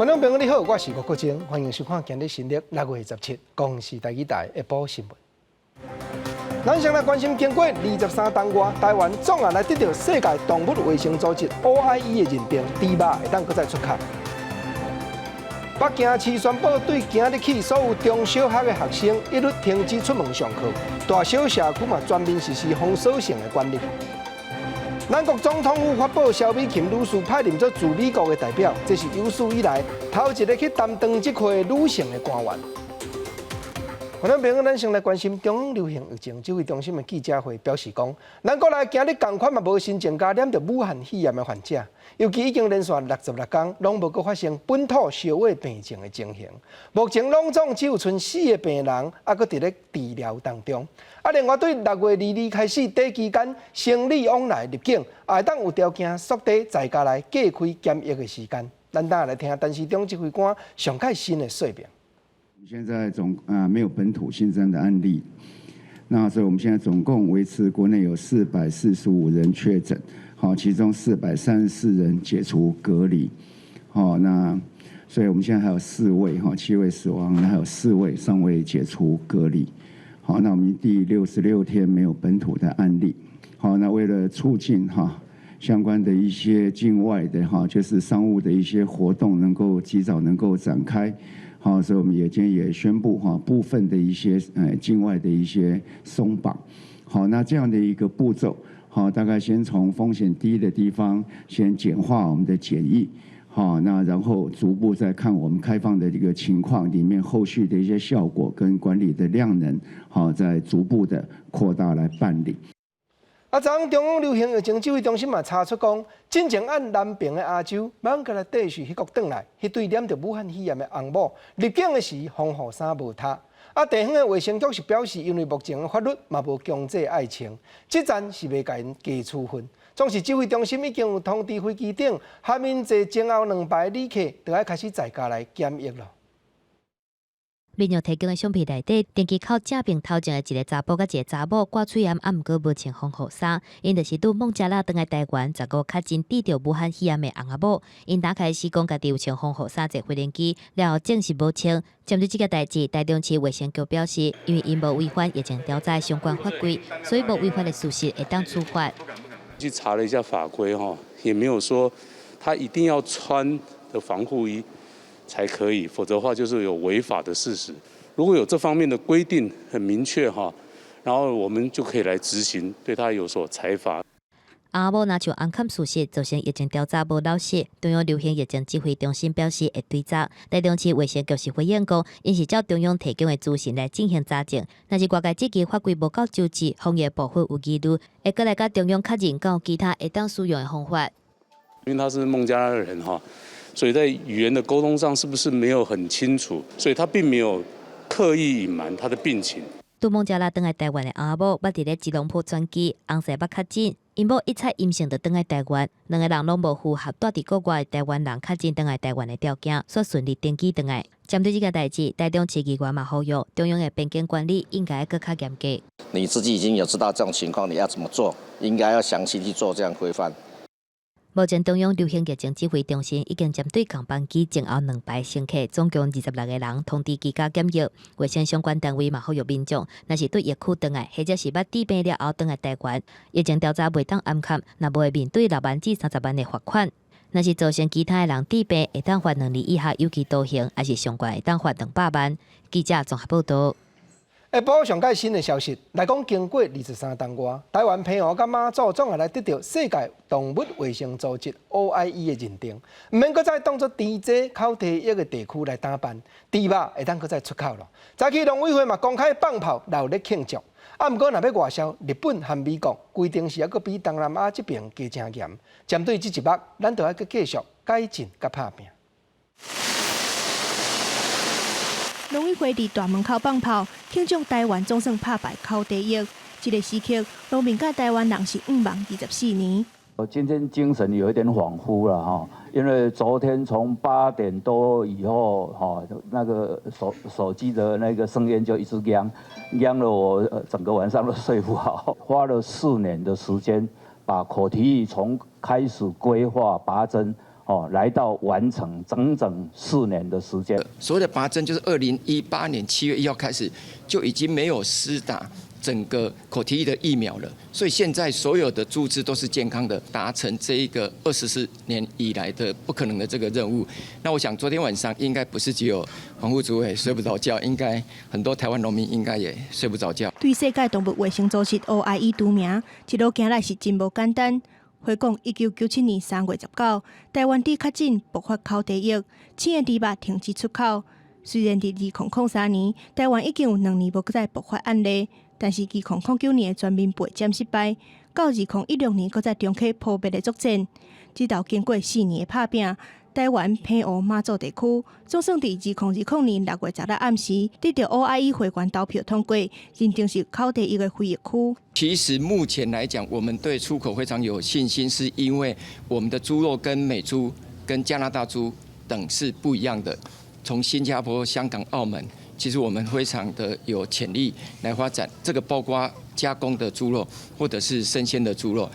觀眾朋友你好，我是吳國晶，歡迎收看今日新曆6月17公視台語台下晡新聞。咱先來關心經過23冬外，台灣總算來得著世界動物衛生組織 OIE 的認定，豬肉會當閣再出口。北京市宣布對今日起，所有中小學的學生一律停止出門上課，大小社區嘛全面實施封鎖性的管理。咱國總統府發布蕭美琴女士派任做駐美國的代表，這是有史以來頭一个去擔當這塊女性的官員。觀眾朋友，咱先來關心中央流行疫情指揮中心的記者會，表示講，咱國內今日仝款嘛無新增加染著武漢肺炎的患者，尤其已經連續66天，攏無閣發生本土燒燴病症的情形。目前攏總只有賰四个病人，猶閣佇咧治療當中。啊，另外對6月22開始，短期間行李往來入境，會當有條件縮短在家內隔開檢疫的時間。咱等下來聽陳時中指揮官上蓋新的說明。現在總啊沒有本土新增的案例，那所以我們現在總共維持國內有445人確診，好，其中434人解除隔離，好，那所以我們現在還有四位哈，7位死亡，還有四位尚未解除隔離，好，那我們第66天沒有本土的案例，好，那為了促進哈相關的一些境外的哈，就是商務的一些活動能夠及早能夠展開。好，所以我們也今天也宣布哈，部分的一些境外的一些鬆綁，好，那這樣的一個步驟，好，大概先從風險低的地方先簡化我們的檢疫，好，那然後逐步再看我們開放的這個情況裡面後續的一些效果跟管理的量能，好，再逐步的擴大來辦理。啊，昨昏中央流行疫情指揮中心嘛查出講，進前按南爿的亞洲孟加拉短續彼國轉來，彼對染著武漢肺炎的翁某入境的時防護衫無脫。啊，地方的衛生局是表示，因為目前的法律嘛無強制愛穿，這陣是袂共𪜶加處分。總是指揮中心已經有通知飛機頂，含𪜶坐前後兩排旅客，就愛開始在家來檢疫囉。民眾提供的相片內底，登機口正爿頭前的一个查埔佮一个查某掛喙罨，啊毋過無穿防護衫，𪜶就是拄孟加拉轉來台灣，15確診得著武漢肺炎的翁仔某。𪜶打開時講家己有穿防護衫坐飛行機，了後證實無穿。針對這个代誌，台中市衛生局表示，因為𪜶無違反疫情調查相關法規，所以無違法的事實會當處罰。去查了一下法規，哈，也沒有說他一定要穿的防護衣才可以，否則的話就是有違法的事實。如果有這方面的規定很明確哈，然後我們就可以來執行，對他有所裁罰。翁某若像紅崁事實造成疫情調查無落實，中央流行疫情指揮中心表示會追責。台中市衛生局是回應講，𪜶是照中央提供的資訊來進行查證，若是外界質疑法規無夠周徹，防疫部分有疑慮，會閣來佮中央確認，敢有其他會當使用的方法。因為他是孟加拉的人哈，所以在語言的溝通上是不是沒有很清楚？所以他並沒有刻意隱瞞他的病情。拄孟加拉轉來台灣的翁某，捌佇咧吉隆坡轉機，翁婿捌確診，𪜶某一採陰性就轉來台灣，兩个人攏無符合蹛佇國外的台灣人確診轉來台灣的條件，煞順利登機轉來。針對這个代誌，台中市議員嘛呼籲中央的邊境管理應該閣較嚴格。你自己已經有知道這種情況，你要怎麼做？應該要詳細去做這樣規範。目前中央流行疫情指揮中心已經針對仝班機前後兩排乘客總共26个人通知居家檢疫。衛生相關單位嘛呼籲民眾，若是對疫區轉來，或者是捌治病了後轉來台灣，疫情調查袂當掩崁，若無會面對6萬至30萬的罰款。若是造成其他的人治病，會當罰2年以下有期徒刑，抑是上懸會當罰200萬。記者綜合報導。下晡上蓋新的消息來講，經過23冬外，台灣澎湖佮馬祖總算來得著世界動物衛生組織 OIE 的認定，毋免閣再當作甜劑口蹄疫的地區來擔辦，豬肉會當閣再出口囉。早起農委會嘛公開放炮鬧熱慶祝，啊，毋過若欲外銷，日本和美國規定是猶閣比東南亞這爿加誠嚴。針對這一幕，咱就愛閣繼續改進佮拍拚。農委會佇大門口放炮，慶祝台灣總算拍敗口蹄疫。這个時刻，農民佮台灣人是向望24年。我今天精神有一點恍惚了哈，因為昨天從8點多以後哈，那個手機的那個聲音就一直響，響了我整個晚上都睡不好。花了4年的時間，把口蹄疫從開始規劃拔針，哦，來到完成整整4年的時間。所謂的拔針就是2018年7月1號開始就已經沒有施打整個口蹄疫的疫苗了，所以現在所有的豬隻都是健康的，達成這一個24年以來的不可能的這個任務。那我想昨天晚上應該不是只有黃副主委睡不着覺，應該很多台灣農民應該也睡不着覺。對世界動物衛生組織 OIE 除名，一路行來是真無簡單。回顧1997年3月19，台灣豬確診爆發口蹄疫，青的豬肉停止出口。雖然佇2003年，台灣已經有2年無閣再爆發案例，但是2009年的全面備檢失敗，到2016年閣再重啟撲滅的作戰。直到經過4年的拍拚，台灣澎湖馬祖地區總算佇2020年6月16暗時得到 OIE 會員投票通過，認定是口蹄疫的非疫區。其實目前來講，我們對出口非常有信心，是因為我們的豬肉跟美豬、跟加拿大豬等是不一樣的。從新加坡、香港、澳門，其實我們非常的有潛力來發展。這個包括加工的豬肉，或者是生鮮的豬肉。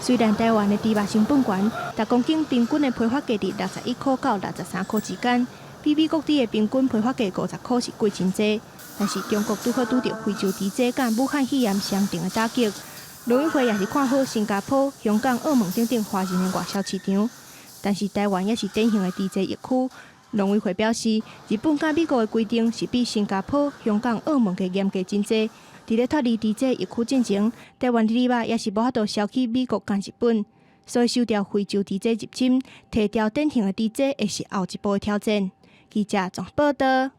雖然台灣的豬肉成本懸，逐公斤平均的批發價佇61塊到63塊之間，比美國豬的平均批發價50塊是貴真濟。但是中國拄好拄著非洲豬瘟佮武漢肺炎雙重的打擊，農委會也是看好新加坡、香港、澳門等等華人的外銷市場。但是台灣也是典型的豬災疫區。農委會表示，日本佮美國的規定是比新加坡、香港、澳門加嚴格真濟。佇咧脫離豬災疫區進前，台灣的豬肉也是無法度銷去美國佮日本，所以收掉非洲豬瘟入侵，提掉典型的豬災，會是後一步的挑戰。記者綜合報道。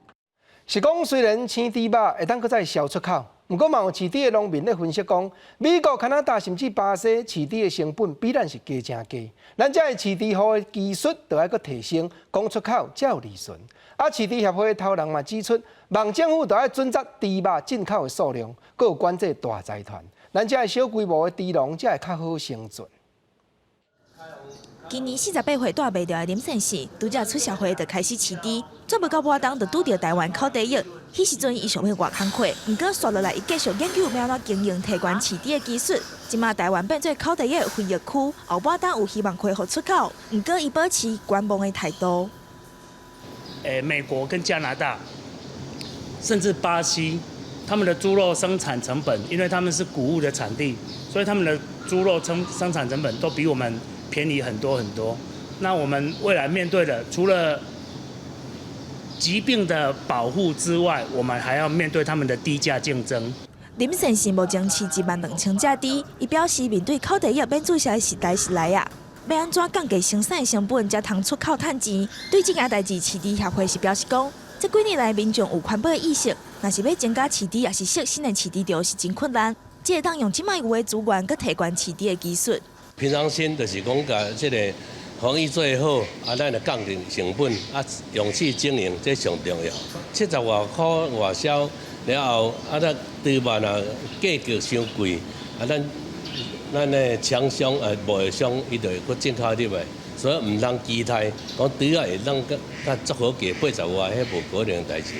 是講雖然青豬肉會當閣再銷出口，毋過嘛有飼豬的農民咧分析講，美國、加拿大甚至巴西飼豬的成本比咱是低誠低，咱遮的飼豬戶的技術著愛閣提升，講出口才有利潤。啊，飼豬協會的頭人嘛指出，望政府著愛準則豬肉進口的數量，閣有管制大財團，咱遮的小規模的豬農才會較好生存。今年48歲蹛袂牢的林先生，拄才出社會就開始飼豬，做無夠半冬就拄著台灣口蹄疫。彼時陣伊想欲外工課，毋過紲落來伊繼續研究欲按怎經營提懸飼豬的技術。這馬台灣變做口蹄疫的非疫區，後半冬有希望恢復出口，毋過伊保持觀望的態度。美國跟加拿大，甚至巴西，他們的豬肉生產成本，因為他們是穀物的產地，所以他們的豬肉生產成本都比我們便宜很多很多。那我們未來面對的，除了疾病的保護之外，我們還要面對他們的低價競爭。林先生目前飼1萬2千隻豬，伊表示面對口蹄疫免注射的時代是來啊，欲按怎降低生產成本，才通出口趁錢。對這件代誌，飼豬協會是表示講，這幾年來民眾有環保的意識，若是欲增加飼豬，抑是設新的飼豬場是真困難。只會當用這馬有的資源，閣提懸飼豬的技術。平常心就是講，共這个防疫做好，啊，咱就降低成本，啊，永續經營這上重要。70外箍外銷了後，啊，咱豬肉若價格傷貴，啊，咱的廠商啊貿易商伊就會閣進口入來，所以毋通期待講豬仔會當閣足好價80外，彼無可能的代誌。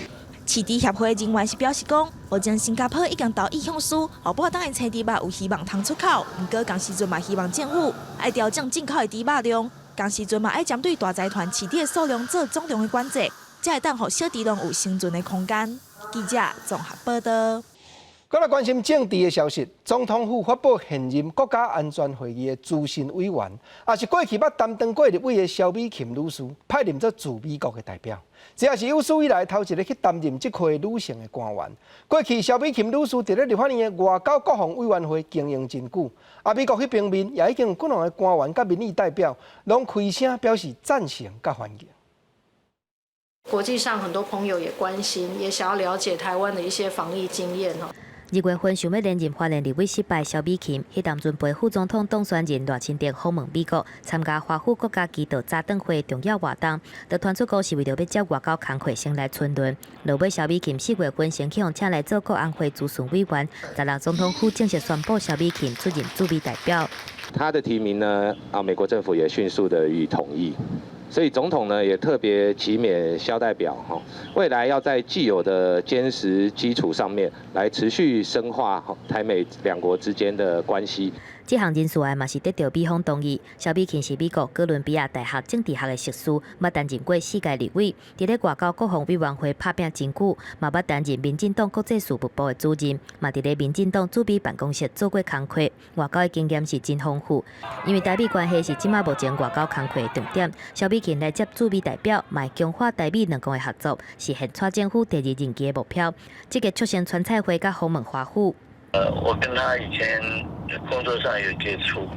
飼豬協會人員是表示講，目前新加坡已經投意向書，後半冬的青豬肉有希望通出口。毋過仝時陣嘛希望政府愛調整進口的豬肉量，仝時陣嘛愛針對大財團飼豬的數量做總量的管制，才會當予小豬農有生存的空間。記者綜合報道。閣來關心政治的消息，總統府發布現任國家安全會議的資深委員，也是過去捌擔當過立委的蕭美琴女士，派任做駐美國的代表。這也是有史以來頭一个去擔任這塊女性的官員。過去蕭美琴女士佇咧立法院的外交國防委員會經營真久，啊，美國彼方面也已經有幾兩个官員佮民意代表，攏開聲表示贊成佮歡迎。國際上很多朋友也關心，也想要了解台灣的一些防疫經驗哦。2月份想欲連任花蓮立委失敗，蕭美琴，彼當陣陪副總統當選人賴清德訪問美國，參加華府國家機道早頓會重要活動，就傳出講是為著欲接外交工課先來親論。落尾蕭美琴4月份先去予請來做國安會諮詢委員，十六總統府正式宣布蕭美琴出任駐美代表。他的提名呢，啊，美國政府也迅速的予以同意。所以總統呢也特別期勉蕭代表哈，未來要在既有的堅實基礎上面來持續深化台美兩國之間的關係。這項人事案嘛是得著美方同意。蕭美琴是美國哥倫比亞大學政治學的碩士，捌擔任過四屆立委，佇咧外交國防委員會拍拚真久，嘛捌擔任民進黨國際事務部的主任，嘛佇咧民進黨主委辦公室做過工課，外交的經驗是真豐富。因為台美關係是這馬目前外交工課的重點，蕭美琴來接駐美代表，嘛會強化台美兩國的合作，是現蔡政府第二任期的目標。這個促成川蔡會佮訪問華府。我跟他以前工作上有接觸，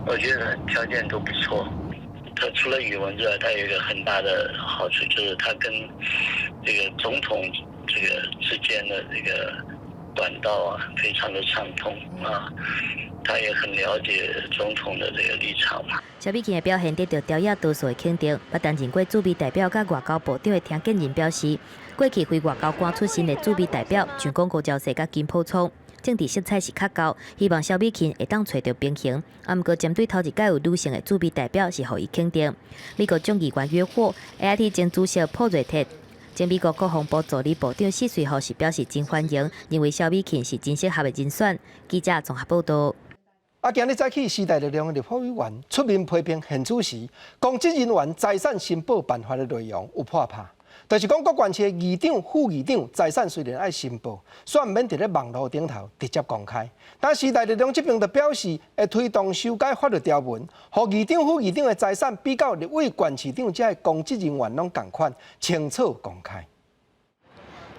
我覺得條件都不錯。他除了語文之外，他有一個很大的好處，就是他跟這個總統這個之間的這個管道啊，非常的暢通啊。他也很了解總統的這個立場嘛。蕭美琴的表現得到朝野多數的肯定，捌擔任過駐美代表佮外交部長的聽見人表示，過去非外交官出身的駐美代表，像講吳釗燮佮金溥聰，政治色彩是較厚，希望蕭美琴會當揣著平衡。啊，毋過針對頭一屆有女性的駐美代表是予伊肯定。美國眾議員約霍 AIT 前主席朴睿哲。前美國國防部助理部長史瑞豪是表示真歡迎，認為蕭美琴是真適合的人選。記者綜合報道。啊，今日早起，時代力量的立法委員出面批評現主時，公職人員財產申報辦法的內容有破拍，就是講各縣市的議長、副議長財產雖然愛申報，煞毋免佇咧網路頂頭直接公開。但時代力量這邊就表示會推動修改法律條文，予議長、副議長的財產比較立委、縣市長這的公職人員攏仝款，清楚公開。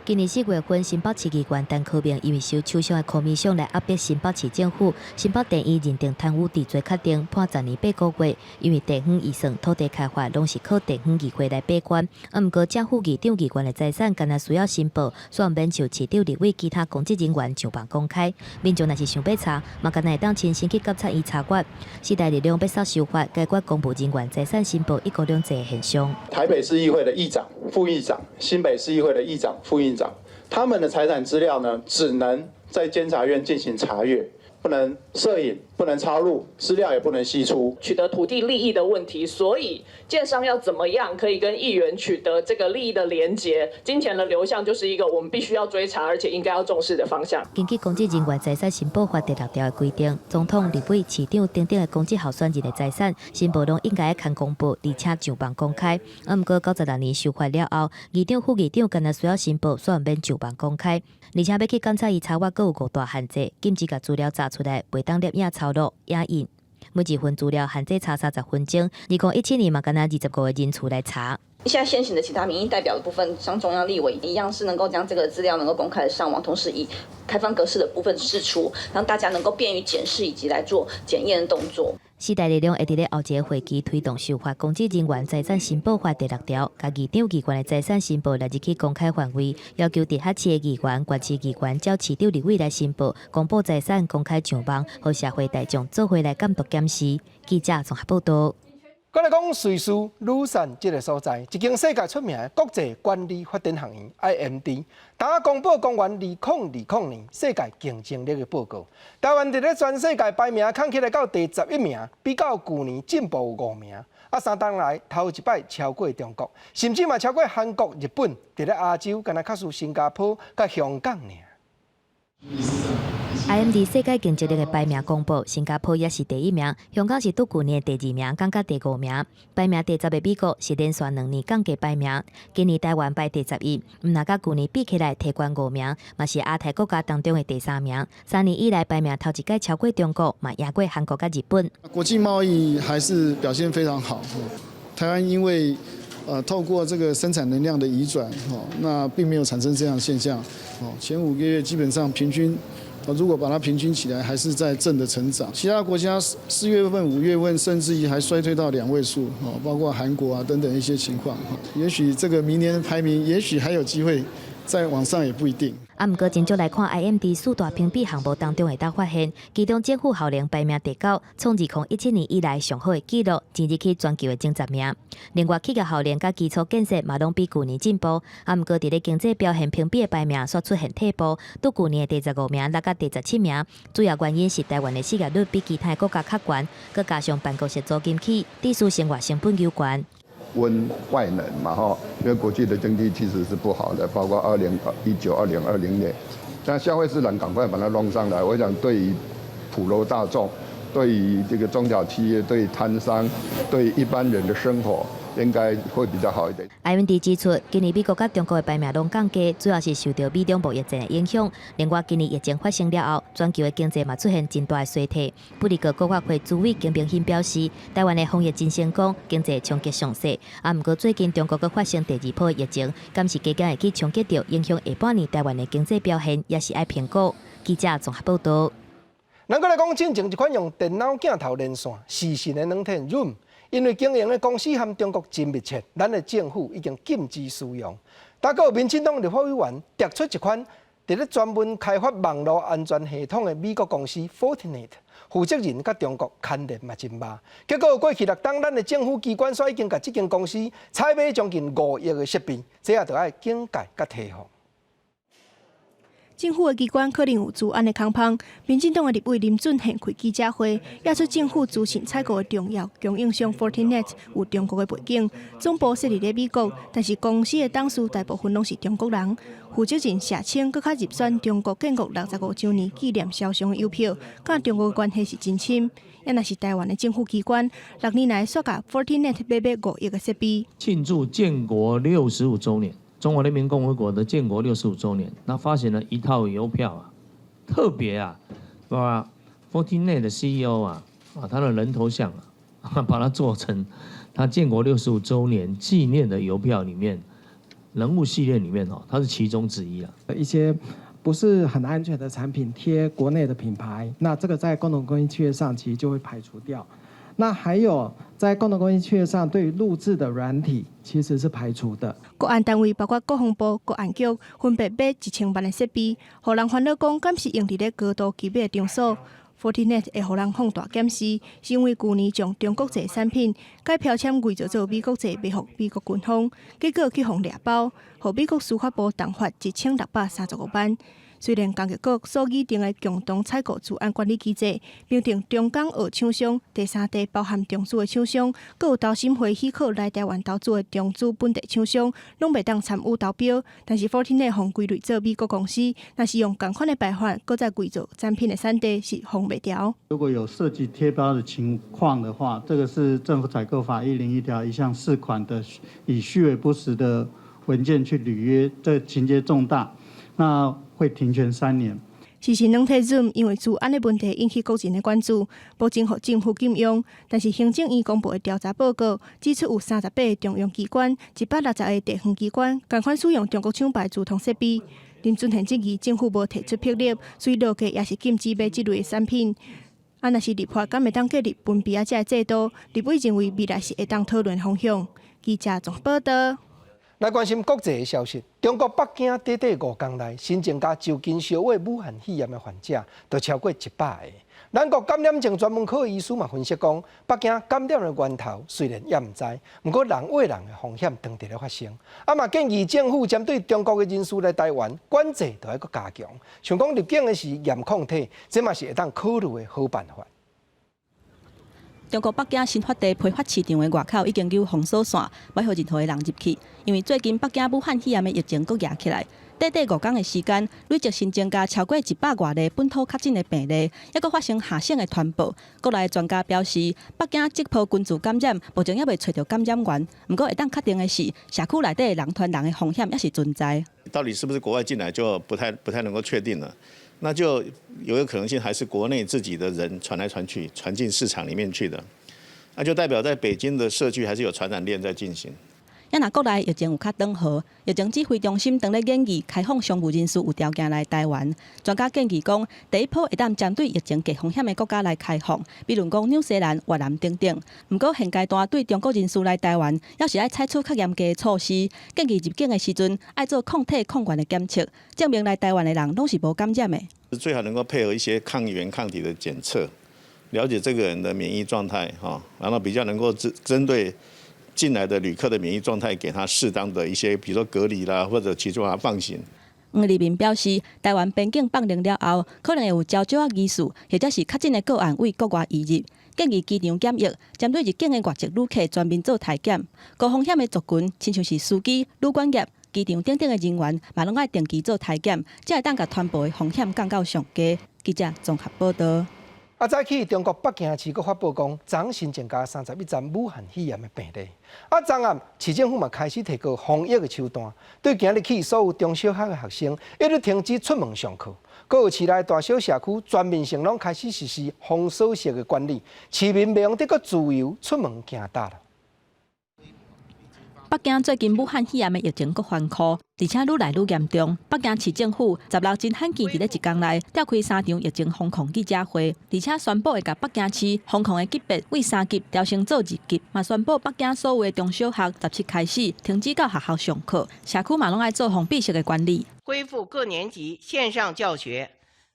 今年4月份，新北市議員陳柯明因為受首相的柯米賞來壓迫新北市政府，新北地院認定貪污治罪確定，判10年8個月。因為地方預算、土地開發攏是靠地方議會來把關，啊，毋過正副議長議員的財產，敢若需要申報，煞毋免像市長、立委其他公職人員上網公開。民眾若是想欲查，嘛敢若會當親身去監察院查閱。時代力量欲煞修法，解決公務人員財產申報一國兩制的現象。台北市議會的議長、副議長，新北市議會的議長、副議長，他們的財產資料呢，只能在監察院進行查閱，不能攝影，不能抄錄，資料也不能釋出。取得土地利益的問題，所以建商要怎麼樣可以跟議員取得這個利益的連結，金錢的流向就是一個我們必須要追查，而且應該要重視的方向。根據公職人員財產申報法第六條的規定，總統、立委、市長等等的公職候選人的財產申報攏應該愛刊公報，而且上網公開。啊，毋過96年修法了後，議長、副議長敢若需要申報，煞毋免上網公開。而且欲去監察院查閱，閣有五大限制，禁止共資料查出來，袂當攝影、抄錄、影印。每一份資料限制查30分鐘。2017年嘛，敢若25個人次來查。現在現行的其他民意代表的部分，像中央立委一樣，是能夠將這個資料能夠公開的上網，同時以開放格式的部分釋出，讓大家能夠便於檢視以及來做檢驗的動作。時代力量會佇咧後一個會期推動修法公職人員財產申報法第六條，共議長、議員的財產申報納入去公開範圍，要求直轄市的議員、縣市議員照市長、立委來申報，公布財產公開上網，予社會大眾做伙來監督檢視。記者綜合報道。閣來講瑞士魯山這个所在，一間世界出名的國際管理發展學院 IMD，剛公布公元2020年世界競爭力的報告。台灣佇咧全世界排名降起來到第11名，比較舊年進步有5名。啊，3冬來頭一擺超過中國，甚至嘛超過韓國、日本。佇咧亞洲，敢若較輸新加坡佮香港爾。 IMD 世界競爭力的排名公布，新加坡也是第一名，香港是佇舊年的第二名，降到第五名。排名第十的美國是連續2年降低排名，今年台灣排第11，毋若佮舊年比起來提懸五名，嘛是亞太國家當中的第三名。3年以來排名頭一擺超過中國，嘛贏過韓國佮日本。國際貿易還是表現非常好。台灣因為透過這個生產能量的移轉，那並沒有產生這樣的現象。前5個月基本上平均。如果把它平均起來，還是在正的成長。其他國家4月份、5月份甚至於還衰退到兩位數，包括韓國啊等等一些情況。也許這個明年排名，也許還有機會再往上，也不一定。啊，毋過真少來看 IMD 四大評比項目當中會當發現，其中政府效能排名第九，創2017年以來上好的紀錄，進入去全球的前10名。另外，企業效能佮基礎建設嘛攏比舊年進步。啊，毋過佇咧經濟表現評比的排名，煞出現退步，對舊年的第15名落到第17名。主要原因是台灣的失業率比其他國家較懸，閣加上辦公室租金起，致使生活成本猶懸。溫外冷嘛，哈，因為國際的經濟其實是不好的，包括2019、2020年，但消費市場趕快把它弄上來，我想對於普羅大眾，對於這個中小企業、對攤商、對一般人的生活，應該會比較好一點。艾文迪指出，今年美國佮中國的排名攏降低，主要是受著美中貿易戰的影響。另外，今年疫情發生了後，全球的經濟嘛出現真大的衰退。不利國國發會主委金明欣表示，台灣的防疫真成功，經濟衝擊上細。啊，毋過最近中國閣發生第二波疫情，敢是加減會去衝擊著影響下半年台灣的經濟表現，也是愛評估。記者綜合報導。咱閣來講，進前一款用電腦鏡頭連線視訊的軟體 Zoom，因為經營的公司和中國真密切，咱的政府已經禁止使用。但閣有民進黨立法委員提出一款佇咧專門開發網路安全系統的美國公司 Fortinet，負責人佮中國牽連嘛真密。結果過去六冬，咱的政府機關煞已經共這間公司採買將近5億的設備，這也著愛警戒佮提防。政府的機關可能有資安的空縫。民進黨的立委林俊憲開記者會，指出政府資訊採購的重要供應商 Fortinet 有中國的背景，總部設佇咧美國，但是公司的董事大部分攏是中國人。負責人謝清閣較入選中國建國65週年紀念肖像的郵票，佮中國的關係是真深。也若是台灣的政府機關，6年來煞共 Fortinet 買欲5億的設備。慶祝建國65週年。中華人民共和國的建國65週年，那發行了一套郵票啊，特別啊，把 Fortinet 的 CEO 啊，啊他的人頭像啊，把它做成他建國65週年紀念的郵票裡面人物系列裡面哦，他是其中之一啊。一些不是很安全的產品貼國內的品牌，那這個在共同供應契約上其實就會排除掉。那還有在共同供應契約上，對於錄製的軟體其實是排除的。國安單位包括國防部、國安局，分別買1000萬的設備，予人煩惱講，敢是用佇咧高度機密的場所？Fortinet 會予人放大檢視，是因為舊年將中國製產品改標籤偽造做美國製，賣予美國軍方，結果去予掠包，予美國司法部重罰1635萬。雖然工業局所擬定的共同採購資安管理機制，明定中港澳廠商、第三地包含中資的廠商，閣有投審會許可來台灣投資的中資本地廠商，攏袂當參與投標。但是 Fortinet 予歸類做美國公司，若是用仝款的辦法，閣再偽造產品的產地，是防袂牢。如果有涉及貼標的情況的話，這個是政府採購法101條1項4款的以虛偽不實的文件去履約，這情節重大，那會停權3年。視訊軟體 Zoom 因為資安的問題引起國人的關注，目前予政府禁用。但是行政院公布的調查報告指出，有38個中央機關、160個地方機關，仝款使用中國廠牌資通設備。林俊憲質疑政府無提出魄力，所以落價也是禁止買這類的產品。啊，若是立法，敢會當建立分辨仔這个制度？立委認為未來是會當討論方向。記者綜合報導。來關心國際的消息，中國北京短短5天內新增加就近相會武漢肺炎的患者，都超過100個。咱國感染症專門科醫師嘛分析講，北京感染的源頭雖然猶毋知，毋過人對人的風險當佇咧發生。啊嘛建議政府針對中國的人士來台灣管制，著愛閣加強。像講入境的時驗抗體，這嘛是會當考慮的好辦法。中國北京新發地批發市場的外口已經有封鎖線，袂予任何的人入去。因為最近北京武漢肺炎的疫情閣嚴起來，短短5天的時間，累積新增加超過100外例本土確診的病例，猶閣發生下省的傳播。國內專家表示，北京這波群聚感染目前猶未揣著感染源，毋過會當確定的是，社區內底的人傳人的風險猶是存在。到底是不是國外進來，就不太能夠確定了。那就有一個可能性，還是國內自己的人傳來傳去，傳進市場裡面去的，那就代表在北京的社區還是有傳染鏈在進行。啊若國內疫情有較緩和，疫情指揮中心當咧研議開放商務人士有條件來台灣。專家建議講，第一波會當針對疫情低風險的國家來開放，比如講紐西蘭、越南等等。毋過現階段對中國人士來台灣，猶是愛採取較嚴格的措施，建議入境的時陣愛做抗體抗原的檢測，證明來台灣的人攏是無感染的。最好能夠配合一些抗原抗體的檢測，了解這個人的免疫狀態，哈，然後比較能夠針對進來的旅客的免疫狀態，給他適當的一些，比如說隔離啦，或者其中他放行。黃立民表示，台灣邊境放靈了後，可能會有鳥鳥仔疑似，或者是確診的個案對國外移入，建議機場檢疫，針對入境的外籍旅客全面做篩檢。高風險的族群，親像是司機、旅館業、機場等等的人員，嘛攏愛定期做篩檢，才會當共傳播的風險降到上低。記者綜合報導。啊，早起中國北京市閣發布講，昨新增加31例武漢肺炎的病例。啊，昨暗市政府嘛開始提高防疫的手段，對今日起所有中小學的學生一律停止出門上課。閣有市內大小社區全面性攏開始實施封鎖式的管理，市民袂用得閣自由出門行踏啦。北京最近武漢肺炎的疫情閣翻箍，而且愈來愈嚴重。北京市政府16真罕見佇咧一工內召開三場疫情防控記者會，而且宣布會共北京市封控的級別對三級調升做二級，嘛宣布北京所有的中小學17開始停止到學校上課，社區嘛攏愛做封閉式的管理。恢復各年級線上教學，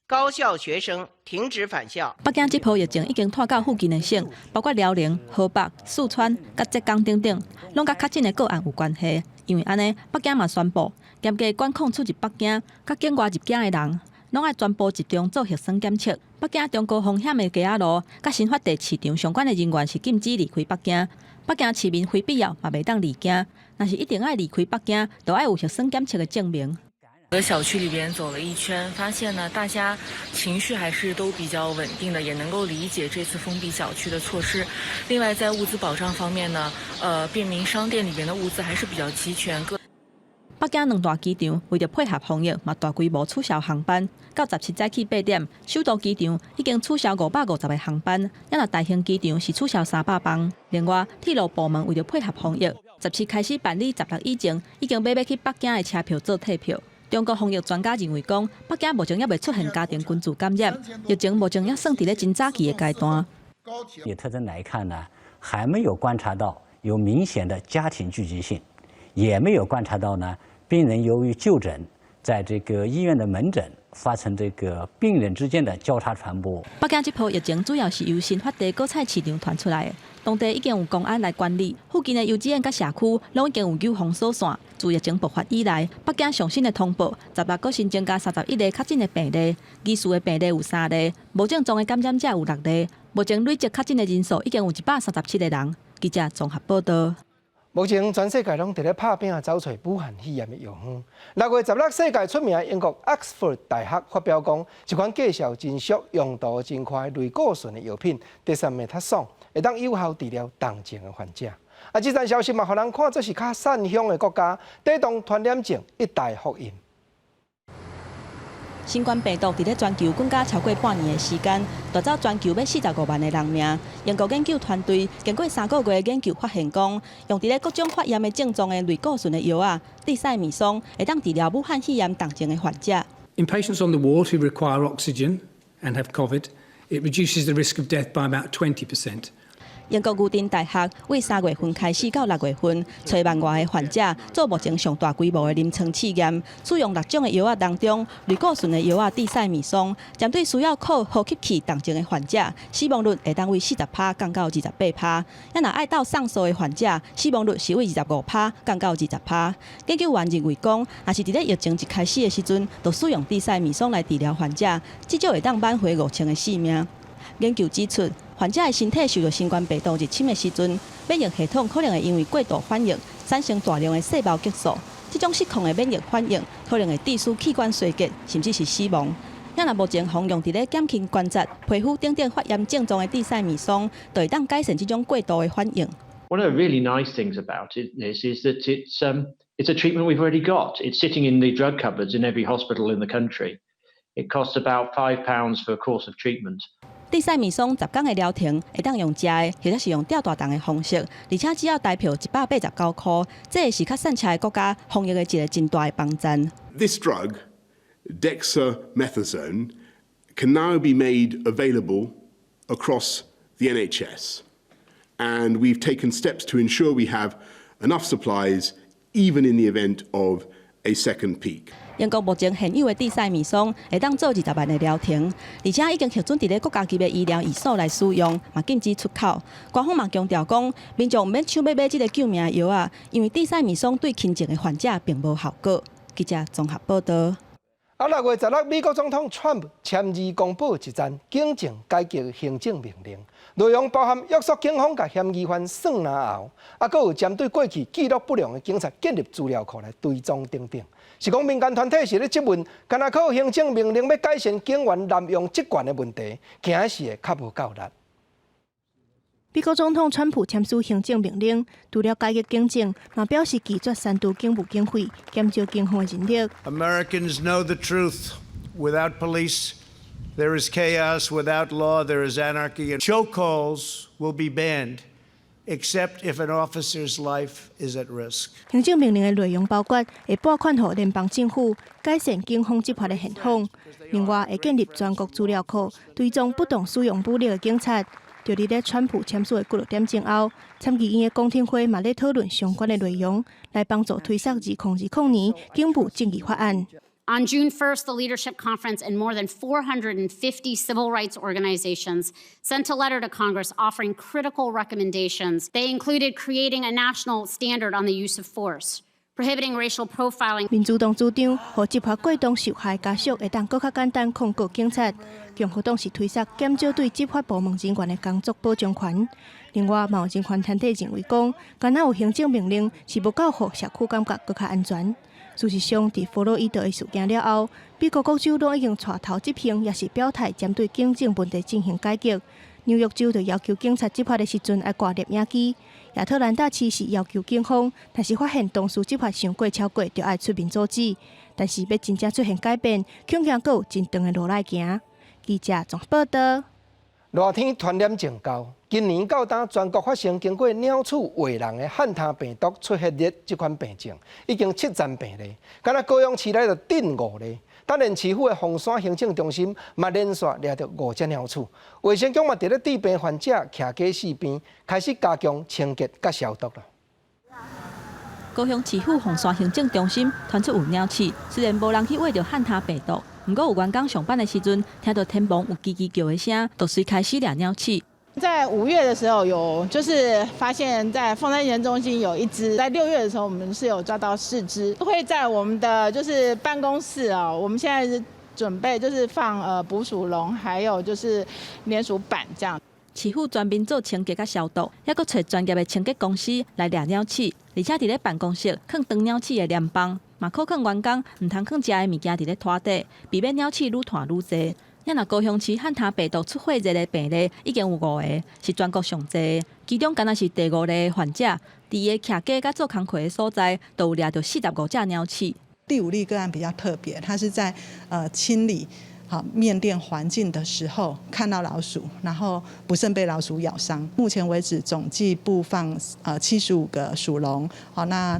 高校學生停止返校。北京這波疫情已經拖到附近的省，包括遼寧、河北、四川、佮浙江等等，攏佮確診的個案有關係。因為按呢，北京嘛宣布嚴格管控出入北京、佮境外入境的人，攏愛全部集中做核酸檢測。北京中高風險的街仔路、佮新發地市場相關的人員是禁止離開北京。北京市民非必要嘛袂當離京，若是一定愛離開北京，就愛有核酸檢測的證明。個小區裏邊走了一圈，發現呢，大家情緒還是都比較穩定的，也能夠理解這次封閉小區的措施。另外，在物資保障方面呢，便民商店裏邊的物資還是比較齊全。各北京兩大機場為著配合防疫，嘛大規模取消航班。到17早起8點，首都機場已經取消550個航班，抑若大興機場是取消300班。另外，鐵路部門為著配合防疫，17開始辦理16以前已經買欲去北京的車票做退票。中國防疫專家認為講，北京目前猶未出現家庭群聚感染，疫情目前猶算佇咧真早期的階段。以特徵來看呢，還沒有觀察到有明顯的家庭聚集性，也沒有觀察到呢病人由於就診，在這個醫院的門診發生這個病人之間的交叉傳播。北京這波疫情主要是由新發地果菜市場傳出來的，當地已經有公安來管理，附近的幼稚園佮社區攏已經有封鎖線。自疫情爆發以來，北京上新的通報，16閣新增加31例確診的病例，疑似的病例有三例，無症狀的感染者有六例。目前累積確診的人數已經有137個人。記者綜合報道。目前全世界攏佇咧拍拚走揣武漢肺炎的藥方。6月16，世界出名的英國 Oxford 大學發表講，一款價數真俗、用途真快、類固醇的藥品，地薩美他松，會當有效治療重症的患者。啊，這則消息嘛，予人看做是較散鄉的國家，抵擋傳染症一大福音。新冠病毒佇咧全球滾甲超過半年的時間，奪走全球欲45萬个人命。英國研究團隊經過3個月的研究發現，講用佇咧各種發炎的症狀的類固醇的藥仔，地塞米松會當治療武漢肺炎重症的患者。 In patients on the ward who require oxygen and have COVID, it reduces the risk of death by about 20%. 英國牛津大學對3月份開始到6月份，揣萬外个患者做目前上大規模的臨床試驗，使用六種的藥仔當中，類固醇的藥仔地塞米松，針對需要靠呼吸器重症的患者，死亡率會當對40趴降到28趴；抑若愛鬥送素的患者，死亡率是對25趴降到20趴。研究員認為講，若是佇咧疫情一開始的時陣，就使用地塞米松來治療患者，至少會當挽回5000個性命。研究指出，患者的身體受著新冠病毒入侵的時陣，免疫系統可能會因為過度反應，產生大量的細胞激素。這種失控的免疫反應，可能會致使器官衰竭，甚至是死亡。抑若目前服用佇咧減輕關節、皮膚等等發炎症狀的地塞米松，就會當改善這種過度的反應。 One of the really nice things about it is that it's a treatment we've already got. It's sitting in the drug cupboards in every hospital in the country. It costs about £5 for a course of treatment. 地塞米松10工的療程會當用食的，或者是用吊大腸的方式，而且只要台票189箍，這是較散赤的國家防疫的一個真大的幫助。 This drug, dexamethasone, can now be made available across the NHS, and we've taken steps to ensure we have enough supplies, even in the event of a second peak. 英國目前現有的地塞米松會當做20萬的療程，而且已經核准佇咧國家級的醫療院所來使用，嘛禁止出口。官方嘛強調講，民眾毋免搶欲買這个救命藥仔，因為地塞米松對輕症的患者並無效果。記者綜合報道。啊，6月16，美國總統川普簽字公布一項警政改革行政命令，內容包含約束警方共嫌疑犯算嚨喉，啊，閣有針對過去記錄不良的警察建立資料庫來追蹤等等。是講民間團體是咧質問，敢若靠行政命令欲改善警員濫用職權的問題，驚是會較無夠力。美國總統川普簽署行政命令，除了改革警政，嘛表示拒絕刪除警務經費，減少警方的人力。 Americans know the truth. Without police, there is chaos. Without law, there is anarchy. And chokeholds will be banned, except if an officer's life is at risk. 行政命令的內容包括會撥款予聯邦政府改善警方執法的現況，另外會建立全國資料庫，追蹤不當使用武力的警察。就佇咧川普簽署的幾落點鐘後，參議院的公聽會嘛咧討論相關的內容，來幫助推捒2020年警務正義法案。 On June 1st, the Leadership Conference and more than 450 civil rights organizations sent a letter to Congress offering critical recommendations. They included creating a national standard on the use of force, prohibiting racial profiling. 民主黨主張，予執法過當受害家屬會當閣較簡單控告警察。共和黨是推捒減少對執法部門人員的工作保障權。另外，嘛有人權團體認為講，敢若有行政命令是無夠予社區感覺閣較安全。事實上，佇弗洛伊德的事件了後，美國各州攏已經帶頭執行，抑是表態針對警政問題進行改革。紐約州就要求警察執法的時陣愛掛攝影機，亞特蘭大市是要求警方，若是發現同事執法傷過超過，就愛出面阻止。但是欲真正出現改變，恐驚閣有真長的路來行。記者綜合報道。熱天傳染症高，今年到今全國發生經過鳥鼠餵人的漢他病毒出血熱這款病症，已經7000病例，敢若高雄市內就頂五例。桃園市府的鳳山行政中心嘛連續掠著五隻鳥鼠，衛生局嘛佇咧治病患者徛家四邊，開始加強清潔佮消毒啦。高雄市府鳳山行政中心傳出有鳥鼠，雖然無人去餵著漢他病毒，毋過有員工上班的時陣，聽到天棚有吱吱叫的聲，就隨開始掠鳥鼠。在5月的時候，有就是發現，在鳳山行政中心有一隻；在6月的時候，我們是有抓到四隻，會在我們的就是辦公室啊，我們現在是準備就是放捕鼠籠，還有就是粘鼠板這樣。市府全面做清潔佮消毒，猶閣揣專業的清潔公司來掠鳥鼠，而且佇咧辦公室囥擋鳥鼠的簾枋，嘛考勸員工毋通囥食的物件佇咧桌底，避免鳥鼠愈湠愈濟。若高雄市漢他病毒出血熱的病例已經有五個，是全國上濟。其中敢若是第五例患者，佇伊的徛家佮做工課的所在，都有掠著45隻鳥鼠。第五例個案比較特別，他是在清理好麵店環境的時候看到老鼠，然後不慎被老鼠咬傷。目前為止總計布放75個鼠籠，好，那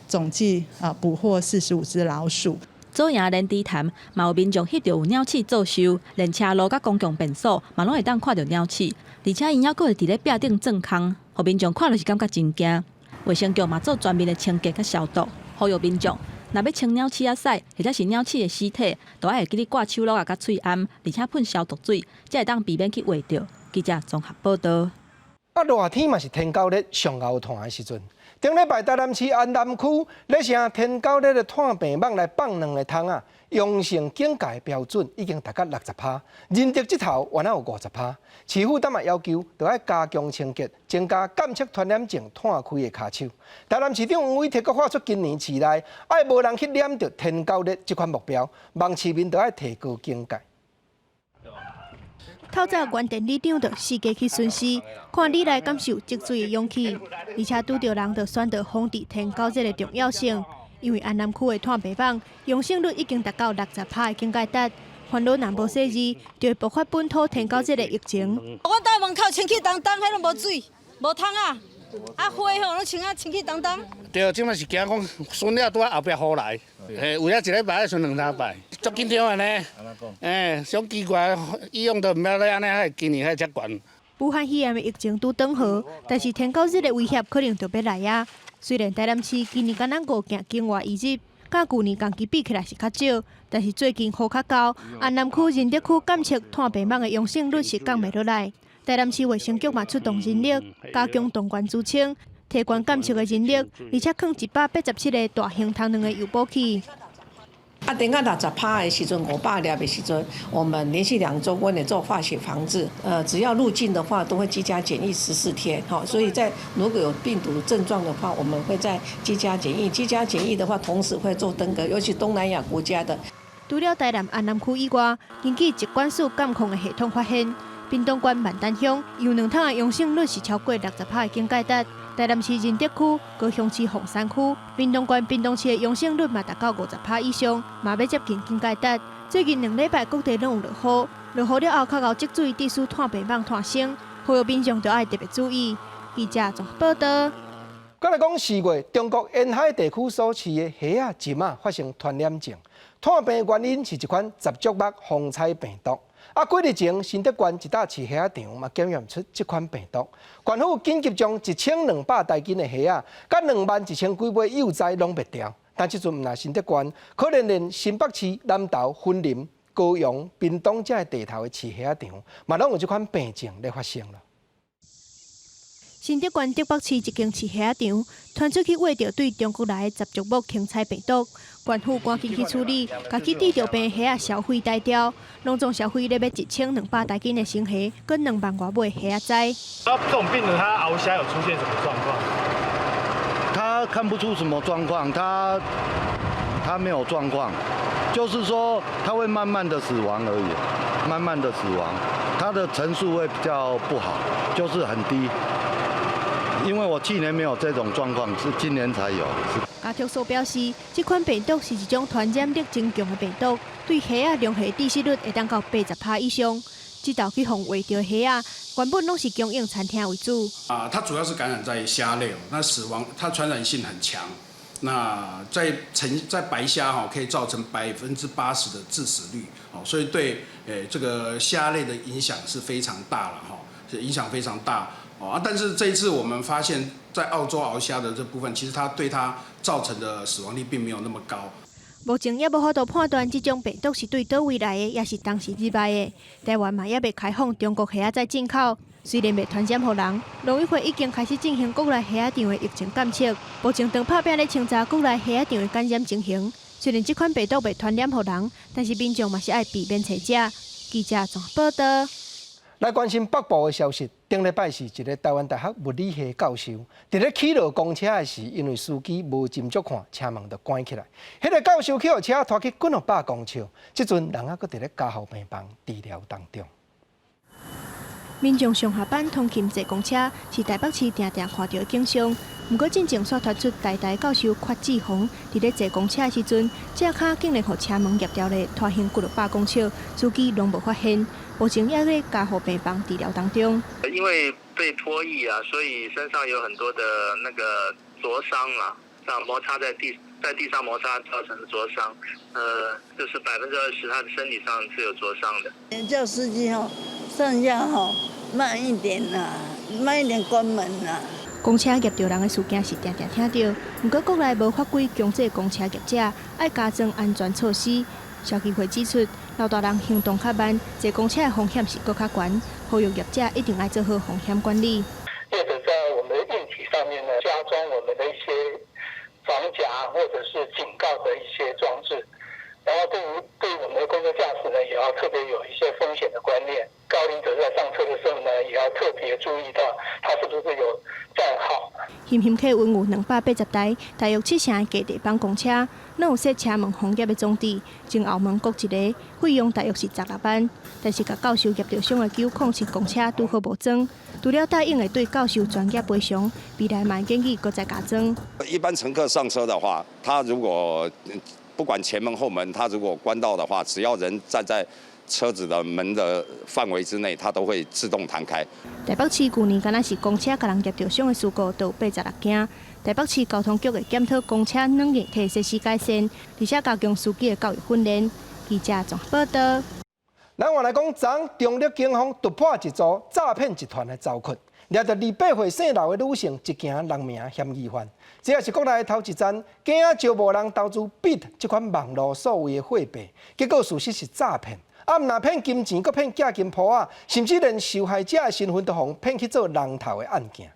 總計捕獲45隻老鼠。左營蓮池潭嘛有民眾翕著有鳥鼠做岫，連車路佮公共便所嘛攏會當看著鳥鼠，而且𪜶猶閣會佇咧壁頂鑽空，予民眾看著是感覺真驚。衛生局嘛做全面的清潔佮消毒，呼籲民眾若欲清鳥鼠仔屎，或者是鳥鼠的屍體，都愛會記得掛手橐仔佮喙罨，而且噴消毒水，才會當避免去餵著。記者綜合報道。啊，熱天嘛是天狗日上𠢕湠的時陣。頂禮拜台南市安南區咧聲天狗日的湠病蠓來放卵的蜂仔，陽性警戒標準已經達到60%，仁德這頭原來有50%。市府當嘛要求，著愛加強清潔，增加監測傳染症湠開的跤手。台南市長黃偉哲閣喊出今年市內愛無人去染著天狗日這款目標，望市民著愛提高警戒。透早原電里長就四界去巡視，看里內敢是有積水的湧起，而且拄著人就宣導防治天狗日的重要性。因為安南區的湠病蠓陽性率已經達到60%的警戒值，煩惱若無細膩，就會爆發本土天狗日的疫情。阮兜門口清氣當當，彼攏無水，無蜂仔，啊花吼攏清啊清氣當當。對，這擺是驚講巡了拄仔後壁雨來，嘿，有影一禮拜愛巡兩三擺，足緊張的呢。欸，上奇怪，以往都毋捌咧按呢，今年還遮懸。武漢肺炎的疫情拄轉好，但是天狗日的威脅可能就欲來啊。雖然台南市今年敢若五件境外移入，佮舊年同期比起來是較少，但是最近雨較厚，安南區、仁德區監測湠病蠓的陽性率是降袂落來。台南市衛生局嘛出動人力，加強動員資清，提懸監測的人力，而且囥187個大型蜂卵的誘捕器。啊，啊，等到60趴的時陣，500粒的時陣，我們連續2週阮會做化學防治。只要入境的話，都會居家檢疫14天。哈，所以在如果有病毒症狀的話，我們會在居家檢疫。居家檢疫的話，同時會做登革，尤其東南亞國家的。除了台南安南區以外，根據疾管署監控的系統發現，屏東縣萬丹鄉有兩桶的陽性率是超過60趴的警戒值。台南市仁德區、高雄市鳳山區、屏東縣屏東市的陽性率嘛達到50趴以上，嘛欲接近警戒值。最近2禮拜各地攏有落雨，落雨了後較𠢕積水，致使湠病蠓湠生，呼籲民眾著愛特別注意。記者綜合報道。閣來講4月，中國沿海地區所飼的蝦仔、鱘仔發生傳染症，湠病原因是一款雜足目虹彩病毒。啊，幾日前新竹縣一搭飼蝦仔場嘛檢驗出這款病毒，縣府緊急將1200台斤的蝦仔，佮2萬1千幾尾幼崽攏滅掉。但這陣毋但新竹縣，可能連新北市、南投、雲林、高雄、屏東這个地頭的飼蝦仔場，嘛攏有這款病症咧發生了。新竹縣竹北市一間飼蝦仔場，傳出去餵著對中國來的雜足目虹彩病毒，縣府趕緊去處理，共去治著病蝦仔銷毀逮掉，攏總銷毀咧欲1200台斤的成蝦，閣2萬外尾蝦仔崽。啊，這種病毒，它螯蝦有出現什麼狀況？他看不出什麼狀況，他沒有狀況，就是說他會慢慢的死亡而已，慢慢的死亡，它的成數會比較不好，就是很低。因為我去年沒有這種狀況，是今年才有。家畜所表示，這款病毒是一種傳染力真強的病毒，對蝦仔龍蝦致死率會當到80趴以上。這道去予餵著蝦仔，原本攏是供應餐廳為主。啊，它主要是感染在蝦類，那死亡它傳染性很強。那在成在白蝦哈，可以造成80%的致死率，哦，所以對這個蝦類的影響是非常大了哈，影響非常大。哦啊，但是這一次我們發現，在澳洲螯蝦的這部分，其實它對它造成的死亡率並沒有那麼高。目前猶無法度判斷這種病毒是對佗位來的，抑是當時入來的。台灣嘛猶未開放中國蝦仔崽進口，雖然未傳染予人，農委會已經開始進行國內蝦仔場的疫情監測，目前正拍拚咧清查國內蝦仔場的感染情形。雖然這款病毒未傳染予人，但是民眾嘛是愛避免揣食。記者綜合報道。來關心北部的消息。頂禮拜是一个台灣大學物理系教授，佇咧起落公車的時，因為司機無斟酌看，車門就關起來。彼個教授去予車拖去幾若百公尺，這陣人猶閣佇咧加護病房治療當中。民眾上下班通勤坐公車，是台北市定定看著的景象。毋過進前煞傳出台大教授郝志宏佇咧坐公車的時陣，隻跤竟然予車門夾牢咧，拖行幾落百公尺，司機攏無發現。目前猶佇加護病房治療當中。因為被拖曳啊，所以身上有很多的那個灼傷啊，這樣摩擦在地上摩擦造成的灼傷，就是20%，他的身體上是有灼傷的。叫司機吼，上下吼慢一點啦，慢一點關門啦。公車夾著人的事件是定定聽著，毋過國內無法規強制公車業者愛加裝安全措施。消基會指出，老大人行動較慢，坐公車的風險是閣較懸，呼籲業者一定愛做好風險管理。業者在我們的硬體上面呢，加裝我們的一些防夾或者是警告的一些裝置，然後對於我們的公車駕駛呢，也要特別有一些風險的觀念。高齡者在上車的時候呢，也要特別注意到他是不是有站號。欣欣客運有280台，大約七成的低地板公車，攏有設車門防夾的裝置，前後門各一个，費用大約是16萬。但是共教授夾著傷的907公車拄好無裝，除了答應會對教授專業賠償，未來嘛建議閣再加裝。一般乘客上車的話，他如果不管前門後門，他如果關到的話，只要人站在車子的門的範圍之內，它都會自動彈開。台北市舊年敢若是公車共人夾著傷的事故，都有86件。台北市交通局會檢討公車軟硬體設施改善，而且加強司機的教育訓練。記者綜合報道。咱換來講，昨中壢警方突破一組詐騙集團的遭困，掠著28歲姓劉的女性一行六名嫌疑犯。這也是國內頭一單，假招募人投資 Bit 這款網路數位的貨幣，結果事實是詐騙。啊，毋但騙金錢，閣騙寄金鋪仔，甚至連受害者的身份都予騙去做人頭的案件。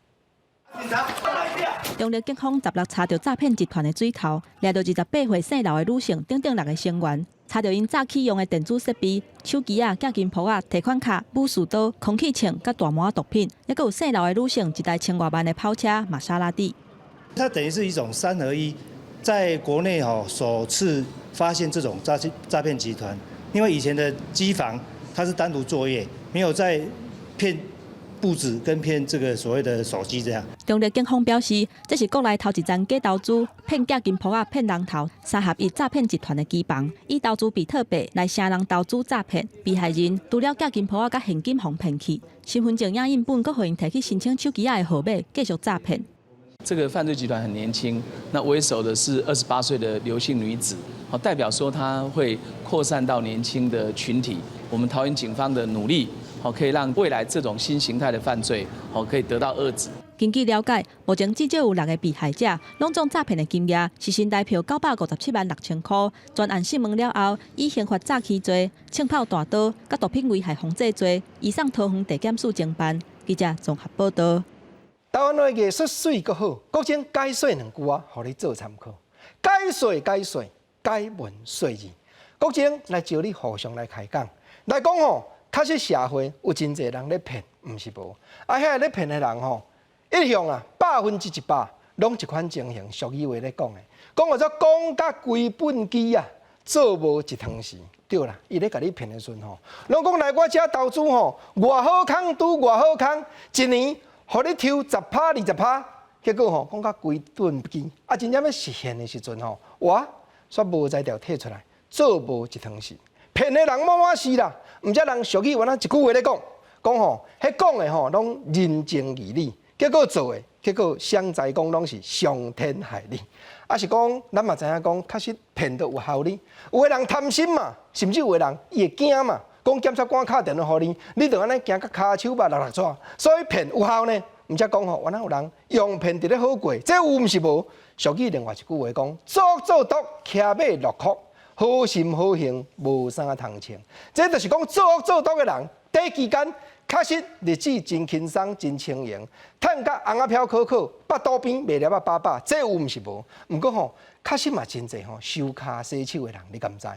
中坜警方16查著詐騙集團的水喉，掠著28歲姓劉的女性等等六个成員，查著𪜶詐欺用的電子設備、手機仔、寄金鋪仔、提款卡、武士刀、空氣槍、佮大麻毒品，猶閣有姓劉的女性一台千外萬的跑車瑪莎拉蒂。它等於是一種三合一，在國內吼首次發現這種詐騙集團，因為以前的機房它是單獨作業，沒有在騙簿子跟騙這個所謂的手機這樣。中坜警方表示，這是國內頭一樁假投資、騙寄金鋪仔、騙人頭三合一詐騙集團的機房，以投資比特幣來晟人投資詐騙，被害人除了寄金鋪仔佮現金予騙去，身份證影印本閣予𪜶提去申請手機仔的號碼，繼續詐騙。這個犯罪集團很年輕，那為首的是28歲的劉姓女子，好，代表說她會擴散到年輕的群體。我們桃園警方的努力，好，可以讓未來這種新形態的犯罪，好，可以得到遏制。根據了解，目前至少有六個被害者，攏總詐騙的金額是新台票957萬6千塊。專案訊問了後，以刑法詐欺罪、槍炮大刀、佮毒品危害防制罪，移送桃園地檢署偵辦。記者綜合報道。台灣的藝術媠閣好，國政解說兩句話，予你做參考。解說解說，解文說字。國政來招你互相來開講，來講吼，確實社會有真濟人咧騙，毋是無。啊，遐咧騙的人吼，一向啊100%攏這款情形，俗語話咧講的，講叫做講甲規畚箕啊，做無一湯匙。對啦，伊咧共你騙的時陣吼，攏講來我遮投資吼，偌好康拄偌好康，一年予你抽10趴20趴，結果吼講甲規畚箕，啊，真正欲實現的時陣吼，哇，煞無才調提出來，做無一湯匙，騙的人滿滿是啦。毋知人俗語原來一句話咧講，講吼，彼講的吼攏人情義理，結果做的，結果誰知講攏是傷天害理。啊是講，咱嘛知影講，確實騙著有效呢。有的人貪心嘛，甚至有的人伊會驚嘛，講檢察官敲電話予你，你就按呢驚甲跤手肉落落紙，所以騙有效呢。毋才講吼，原來有人用騙佇咧好過，這有毋是無？俗語另外一句話講：做做毒，騎馬落哭，好心好行，無衫通穿。這就是講做惡做毒的人，短期間確實日子真輕鬆、真輕盈，趁甲紅仔飄可可，腹肚邊賣粒仔飽飽，這有毋是無？毋過吼，確實嘛真濟吼，收跤洗手的人，你敢知？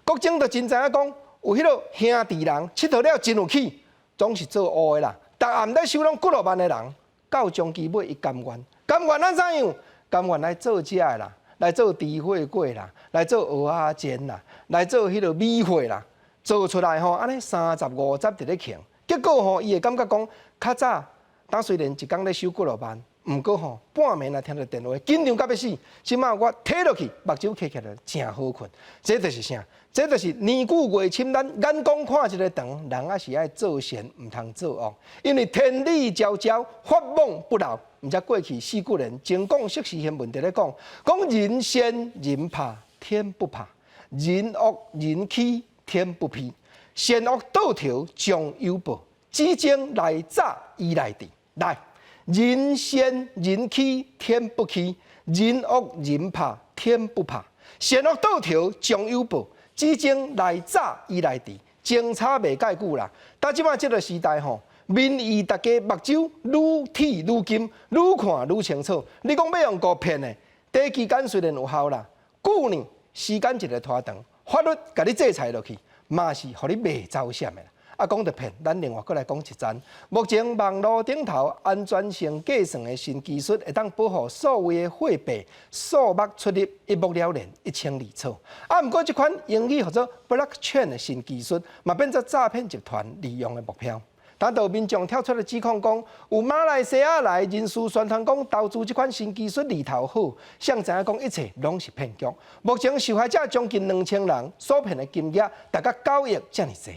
國政就真知影講，有彼個兄弟人𨑨迌了真有氣，總是做烏的啦。逐暗咧收攏幾落萬的人，到終期尾伊甘願，甘願按怎樣？甘願來做這的啦，來做豬火鍋啦，來做蚵仔煎啦，來做彼個米血啦，做出來吼，按呢三十五十佇咧囥，結果吼，伊會感覺講，較早，當雖然一工咧收幾落萬，毋過吼，半暝若聽著電話，緊張甲欲死。這馬我提落去，目睭瞌起來誠好睏。這就是啥？這就是年久月深，咱眼光看一个長，人猶是愛做善，毋通做惡。因為天理昭昭，法網不漏。毋知過去四古人精講釋時賢文佇咧講，講人善人怕天不怕，人惡人欺天不批。善惡到頭終有報，只爭來早與來遲。來，人善人欺天不欺，人惡人怕天不怕。善惡到頭終有報，只爭來早與來遲，情差袂蓋久啦。到這馬這個時代吼，民意大家目睭愈鐵愈金，愈看愈清楚。你講欲用詐騙的，短期間雖然有效啦，久呢時間一个拖長，法律共你制裁落去，嘛是予你袂走閃的啦。啊，講著騙，咱另外閣來講一層。目前網路頂頭安全性計算的新技術，會當保護數位的貨幣數目出入一目了然、一清二楚。啊，毋過這款英語號做 blockchain 的新技術，嘛變做詐騙集團利用的目標。當有民眾跳出來指控講，有馬來西亞來人士宣傳講投資這款新技術利頭好，誰知影講一切攏是騙局。目前受害者將近2000人，所騙的金額達到9億遮爾濟。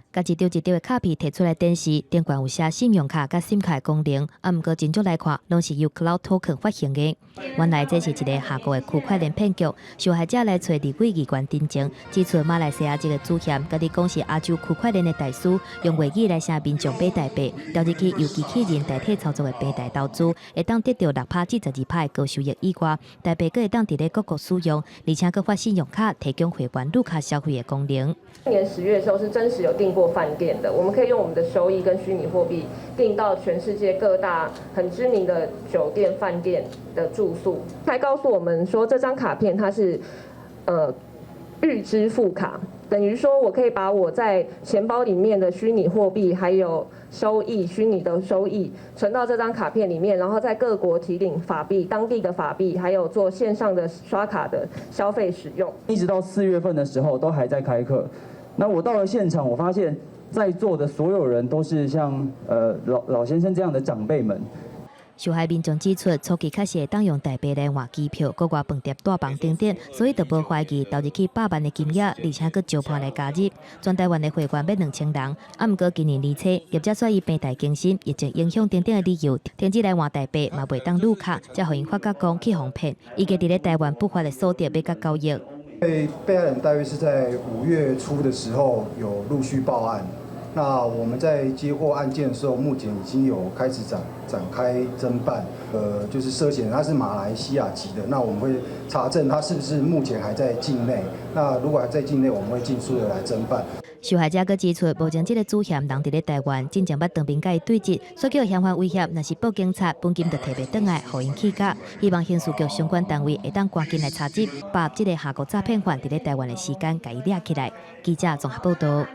共一張一張的卡片提出來展示，頂懸有寫信用卡佮 SIM 卡的功能，啊，毋過真少來看，攏是由 Cloud Token 發行的。原來這是一个下蠱的區塊鏈騙局，受害者來揣立委議員陳情，指出馬來西亞這个主嫌，佮你講是亞洲區塊鏈的大師，用話語來晟民眾買代幣，調入去由機器人代替操作的平台投資，會當得著6趴至12趴的高收益以外，代幣閣會當佇咧各國使用，而且閣發信用卡提供會員入卡消費的功能。去年10月的時候是真實有訂過做飯店的，我們可以用我們的收益跟虛擬貨幣訂到全世界各大很知名的酒店、飯店的住宿。還告訴我們說，這張卡片它是預支付卡，等於說我可以把我在錢包裡面的虛擬貨幣還有收益、虛擬的收益存到這張卡片裡面，然後在各國提領法幣、當地的法幣，還有做線上的刷卡的消費使用。一直到4月份的時候都還在開課。那我到了現場，我發現在座的所有人都是像老老先生這樣的長輩們。受害民眾指出，初期確實會當用台幣來換機票、閣外飯店帶房等等，所以就無懷疑投入去百萬的金額，而且閣招伴來加入。全台灣的會員欲2000人，啊，毋過今年年初，業者煞以平台更新、疫情影響等等的理由，停止來換台幣，嘛袂當入卡，才予𪜶發覺講去予騙。預計佇咧台灣不法的所得欲佮交易。被害人大約是在5月初的時候有陸續報案。那我們在接獲案件的時候，目前已經有開始展開偵辦，就是涉嫌他是馬來西亞籍的，那我們會查證他是不是目前還在境內。那如果還在境內，我們會盡速的來偵辦。受害者閣指出，目前這个主嫌人佇咧台灣，進前捌當面佮伊對質，煞叫嫌犯威脅，若是報警察，本金就提袂轉來，予𪜶氣甲。希望刑事局相關單位會當趕緊來查緝，把這个韓國詐騙犯佇咧台灣的時間，共伊掠起來。記者綜合報道。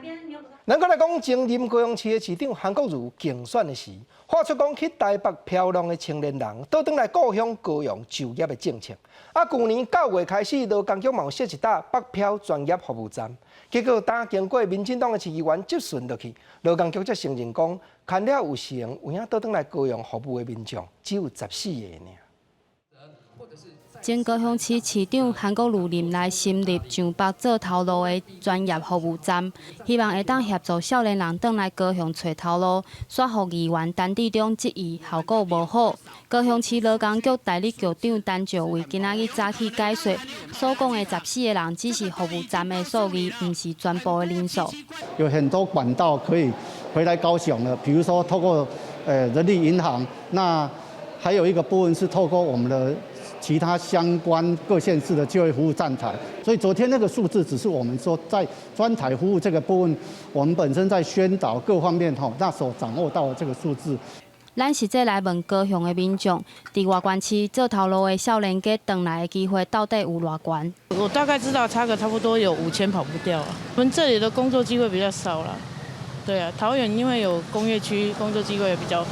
咱閣來講，前任高雄市的市長韓國瑜競選的時，發出講去台北飄浪的青年人，倒轉來故鄉高雄就業的政策。啊，舊年9月開始，勞工局嘛有設一搭北漂專業服務站，結果當經過民進黨的市議員質詢落去，勞工局才承認講，牽了有成，有影倒轉來高雄服務的民眾只有14個爾。前高雄市市長韓國瑜任內成立上北做頭路的專業服務站，希望會當協助少年人轉來高雄揣頭路，煞予議員陳致中質疑效果無好。高雄市勞工局代理局長陳兆偉今仔日早起解說，所講的14個人只是服務站的數字，毋是全部的人數。有很多管道可以回來高雄的，比如說透過人力銀行，那還有一個部分是透過我們的其他相關各縣市的就業服務站台，所以昨天那個數字只是我們說在專台服務這個部分，我們本身在宣導各方面吼，那所掌握到的這個數字。咱實際來問高雄的民眾，佇外縣市做頭路的少年家轉來的機會到底有偌懸？我大概知道差個差不多有5000跑不掉啊。我們這裡的工作機會比較少啦。對啊，桃園因為有工業區，工作機會也比較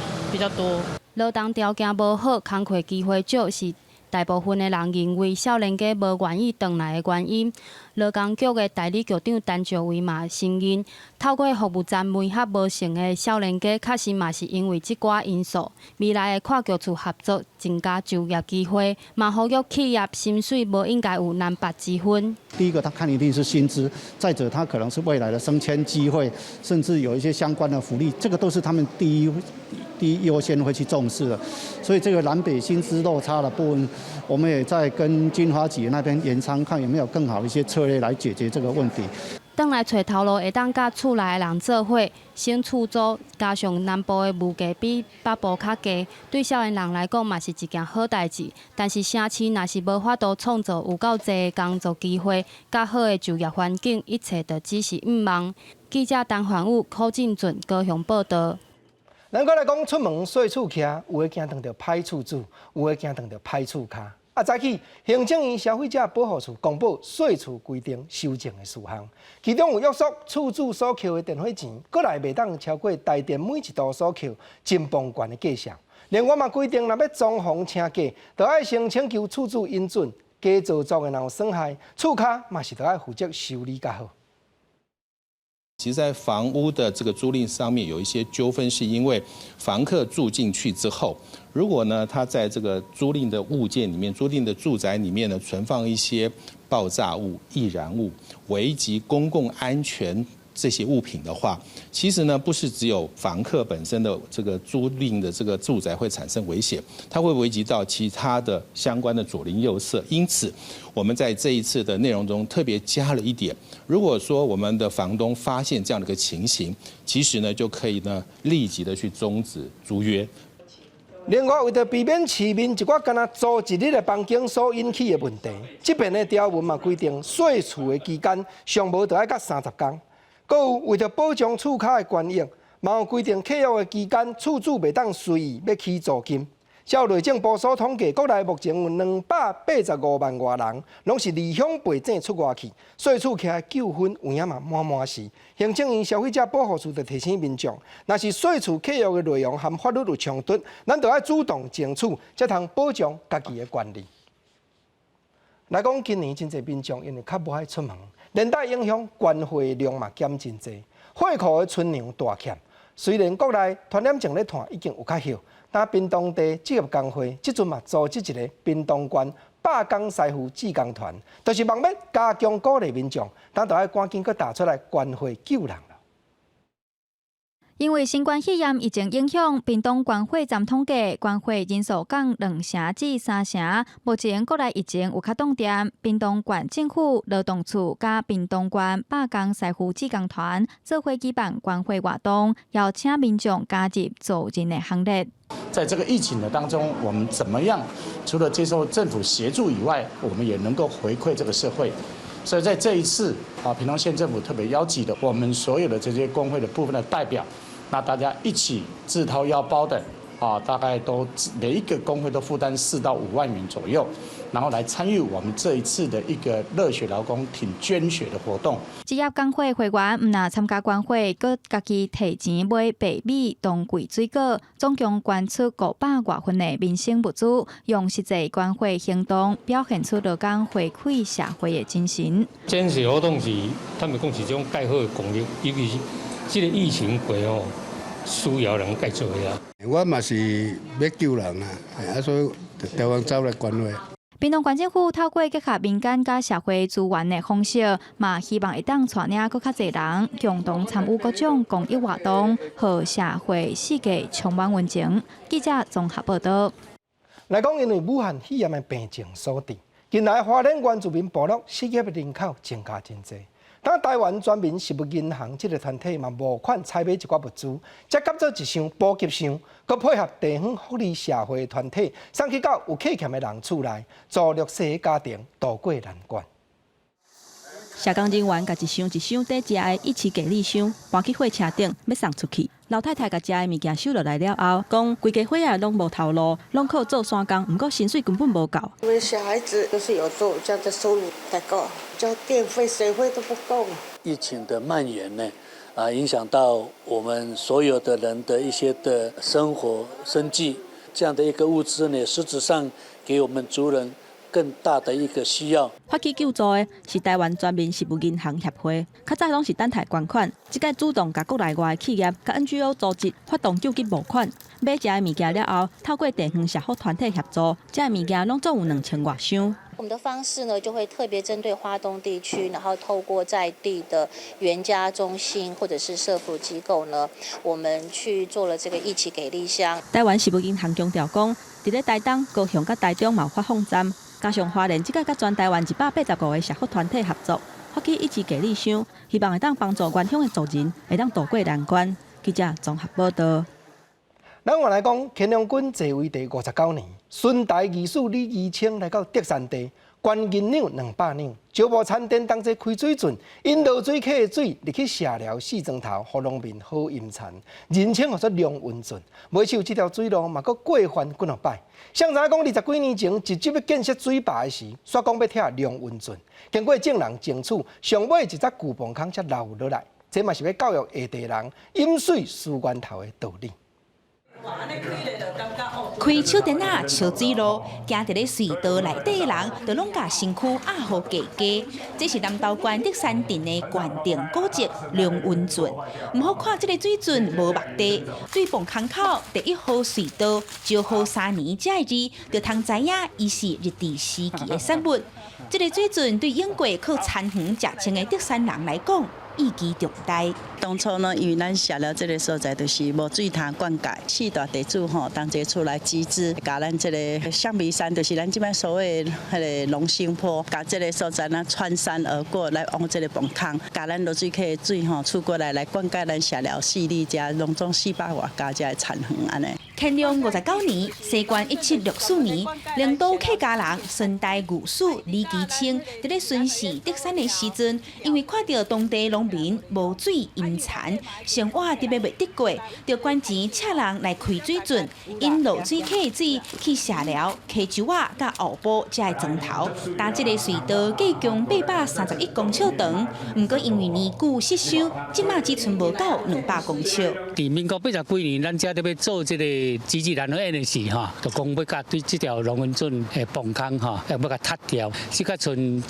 多。勞動條件無好，工課機會少是大部分的人認為少年家無願意轉來的原因。勞工局的代理局長陳兆偉嘛承認，透過服務站媒合無成的少年家，確實嘛是因為這寡因素。未來會跨局處合作，增加就業機會，嘛呼籲企業薪水無應該有南北之分。第一個，他看一定是薪資；再者，他可能是未來的升遷機會，甚至有一些相關的福利，這個都是他們第一優先會去重視的。所以，這個南北薪資落差的部分，我們也在跟經發局那邊研商，看有沒有更好一些策略來解決這個問題。轉來揣頭路會當佮厝內的人做伙，省厝租，加上南部的物價比北部較低，對少年人來講嘛是一件好代誌。但是城市若是無法度創造有夠濟的工作機會，佮好的就業環境，一切就只是向望。記者陳焕武、柯進俊高雄報道。咱閣來講出門稅厝徛，有的驚碰著歹厝主，有的驚碰著歹厝跤。啊，早起行政院消費者保護處公布稅厝規定修正的事項，其中有約束厝主所扣的電費錢，閣來袂當超過台電每一度所扣真磅懸的價數。另外嘛規定，若欲裝潢請假，就愛先請求厝主允准，加造作的若有損害，厝跤嘛是著愛負責修理較好。其實，在房屋的這個租賃上面有一些糾紛，是因為房客住進去之後，如果呢他在這個租賃的物件裡面、租賃的住宅裡面呢存放一些爆炸物、易燃物、危及公共安全這些物品的話，其實呢不是只有房客本身的這個租賃的這個住宅會產生危險，它會危及到其他的相關的左鄰右舍。因此，我們在這一次的內容中特別加了一點，如果說我們的房東發現這樣的一個情形，其實呢就可以呢立即的去終止租約。另外，為著避免市面一寡干焦租一日的房間所引起的問題，這遍的條文嘛規定，稅厝的期間上無著愛到30工。閣有為著保障厝跤的權益，嘛有規定契約的期間，厝主袂當隨意欲起租金。照內政部所統計，國內目前有285萬外人，攏是離鄉背井出外去，所以厝起來糾紛有影嘛滿滿是。行政院消費者保護處就提醒民眾，若是稅厝契約的內容和法律有衝突，咱就愛主動爭取，才通保障家己的權利。來講，今年真濟民眾因為較無愛出門，連帶影響捐血量嘛減真濟，血庫的存糧大欠。雖然國內傳染症咧湠已經有較好，但屏東地職業工會這陣嘛組織一個屏東縣罷工師傅志工團，就是望欲加強鼓勵民眾，但著愛趕緊閣踏出來捐血救人。因為新冠肺炎疫情影響，屏東捐血站統計，捐血人數降兩成至三成。目前國內疫情有較擋定，屏東縣政府勞動處佮屏東縣罷工師傅志工團做伙舉辦捐血活動，邀請民眾加入助人的行列。在這個疫情的當中，我們怎麼樣？除了接受政府協助以外，我們也能夠回饋這個社會。所以在這一次啊，屏東縣政府特別邀集的我們所有的這些工會的部分的代表。那大家一起自掏腰包的啊，大概都每一個工會都負擔4到5萬元左右，然後來參與我們這一次的一個熱血勞工挺捐血的活動。職業工會會員毋但參加捐血，閣家己提錢買白米、當季水果，總共捐出500外份的民生物資，用實際捐血行動表現出勞工回饋社會的精神。捐血活動是他們講是這種蓋好的功力，尤其是這個疫情過後，需要人蓋做的啊。我嘛是欲救人啊，啊所以就台灣走來捐血。屏東縣政府透過結合民間佮社會資源的方式，嘛希望會當帶領閣較濟人共同參與各種公益活動，予社會世界充滿溫情。記者綜合報道。來講，因為武漢肺炎的病情所致，近來花蓮原住民部落失業的人口增加真濟。當台灣全民食物銀行這個團體嘛募款採買一寡物資，才合做一箱補給箱，閣配合地方福利社會團體，送去到有缺欠的人厝內，助弱勢家庭渡過難關。社工人員共一箱一箱貯食的一起給力箱搬去貨車頂，欲送出去。老太太共食的物件收落來了後，講規家伙仔攏無頭路，攏靠做山工，毋過薪水根本無夠。因為小孩子就是有做，這樣的收入才夠，交電費、水費都不夠。疫情的蔓延呢，啊，影響到我們所有的人的一些的生活生計，這樣的一個物資呢，實質上給我們族人更大的一個需要。發起救助的是台灣全民食物銀行協會，較早攏是等待捐款，這擺主動共國內外的企業佮 NGO 組織發動救急募款，買食的物件了後，透過地方社福團體協助，這物件攏總有2000外箱。我們的方式呢，就會特別針對花東地區，然後透過在地的員家中心或者是社福機構呢，我們去做了這個一起給力箱。台灣食物銀行強調講，佇咧台東、高雄佮台中嘛有發放站。加上花蓮這擺佮全台灣185個社福團體合作，發起一起給力箱，希望會當幫助原鄉的族人會當渡過難關。記者綜合報道。咱原來講，乾隆君在位第59年，順大御史李余清來到德山地，捐銀兩200兩，招募田同齊開水圳，引濁水溪的水入去社寮四莊頭，予農民好飲田，人稱號做龍溫圳。尾手這條水路嘛，閣過番幾若擺。誰知講20幾年前，直接欲建設水壩的時，煞講欲拆龍溫圳，經過眾人爭取，上尾一隻舊磅空才留落來。這嘛是欲教育下地人飲水思源頭的道理。開手電仔燒水路，行佇咧隧道內底的人，就攏共身軀壓予低低。這是南投縣德山鎮的縣定古蹟龍溫圳。毋好看這个水圳無目地，對磅空口第一號隧道，昭和3年才會字，就通知影伊是日治時期的產物。這个水圳對用過靠田園食穿的德山人來講，意義重大。當初呢，因為咱社寮這个所在就是無水通灌溉，四大地主吼同齊出來集資，共咱這个象鼻山，就是咱這擺所謂彼个龍興坡，共這个所在呢穿山而過來往這个磅空，共咱濁水溪的水吼出過來來灌溉咱社寮四里遮攏總400外家遮的田園按呢。乾隆59年，西元1764年，龍都客家人順大御史李其清，佇咧巡視德山的時陣，因為看著當地農民無水淹田，生活特別袂得過，就捐錢請人來開水圳，引落水溪的水去下寮、溪洲仔佮后埔這个庄頭。但這个隧道計共831公尺長，毋過因為年久失修，這馬只賰無到200公尺。佇民國80幾年，咱遮咧欲做這個機智蘭的時吼，就講欲共對這條龍溫圳的泵坑吼，欲共塌掉，只閣賰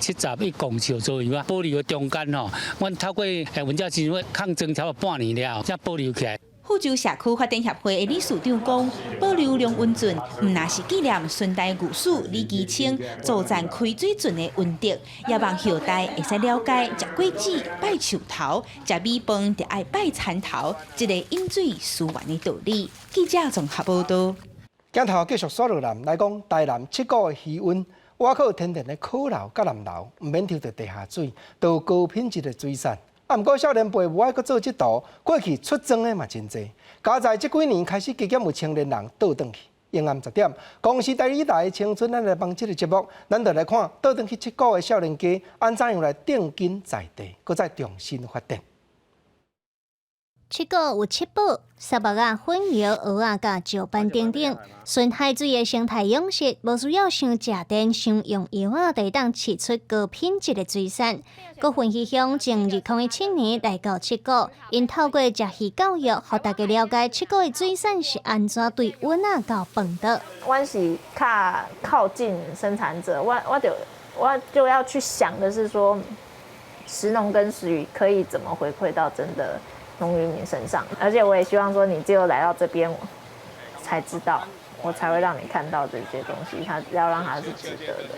171公尺左右啊，保留的中間吼，阮透過文教基金會抗爭超過半年了，才保留起來。富州社區發展協會的理事長講，保留龍溫圳，毋但是紀念順大御史李其清助贊開水圳的恩德，也望後代會使了解，食果子拜樹頭，食米飯就愛拜田頭，這個飲水思源的道理。記者綜合報道。鏡頭繼續煞落來，來講台南七股的魚塭，倚靠天然的溪流佮南流，毋免抽著地下水，都有高品質的水產。啊，毋過少年輩無愛閣做這途，過去出裝的嘛真濟。加在這幾年開始加減有青年人倒轉去。晚暗10點，公視台語台青春咱來幫這个節目，咱就來看倒轉去七股的少年家按怎樣來定根在地，閣再重新發展。七股有七寶、沙木仔、粉蟯、蚵仔、佮石斑等等，純海水的生態養殖，無需要傷食電、傷用藥仔，就會當飼出高品質的水產。閣雲魚鄉從2017年來到七股，𪜶透過食魚教育，予大家了解七股的水產是按怎對塭仔到飯桌。阮是較靠近生產者，我就要去想的是說，食農跟食魚可以怎麼回饋到真的農漁民身上，而且我也希望說，你只有來到這邊，才知道，我才會讓你看到這些東西，它要讓它是值得的。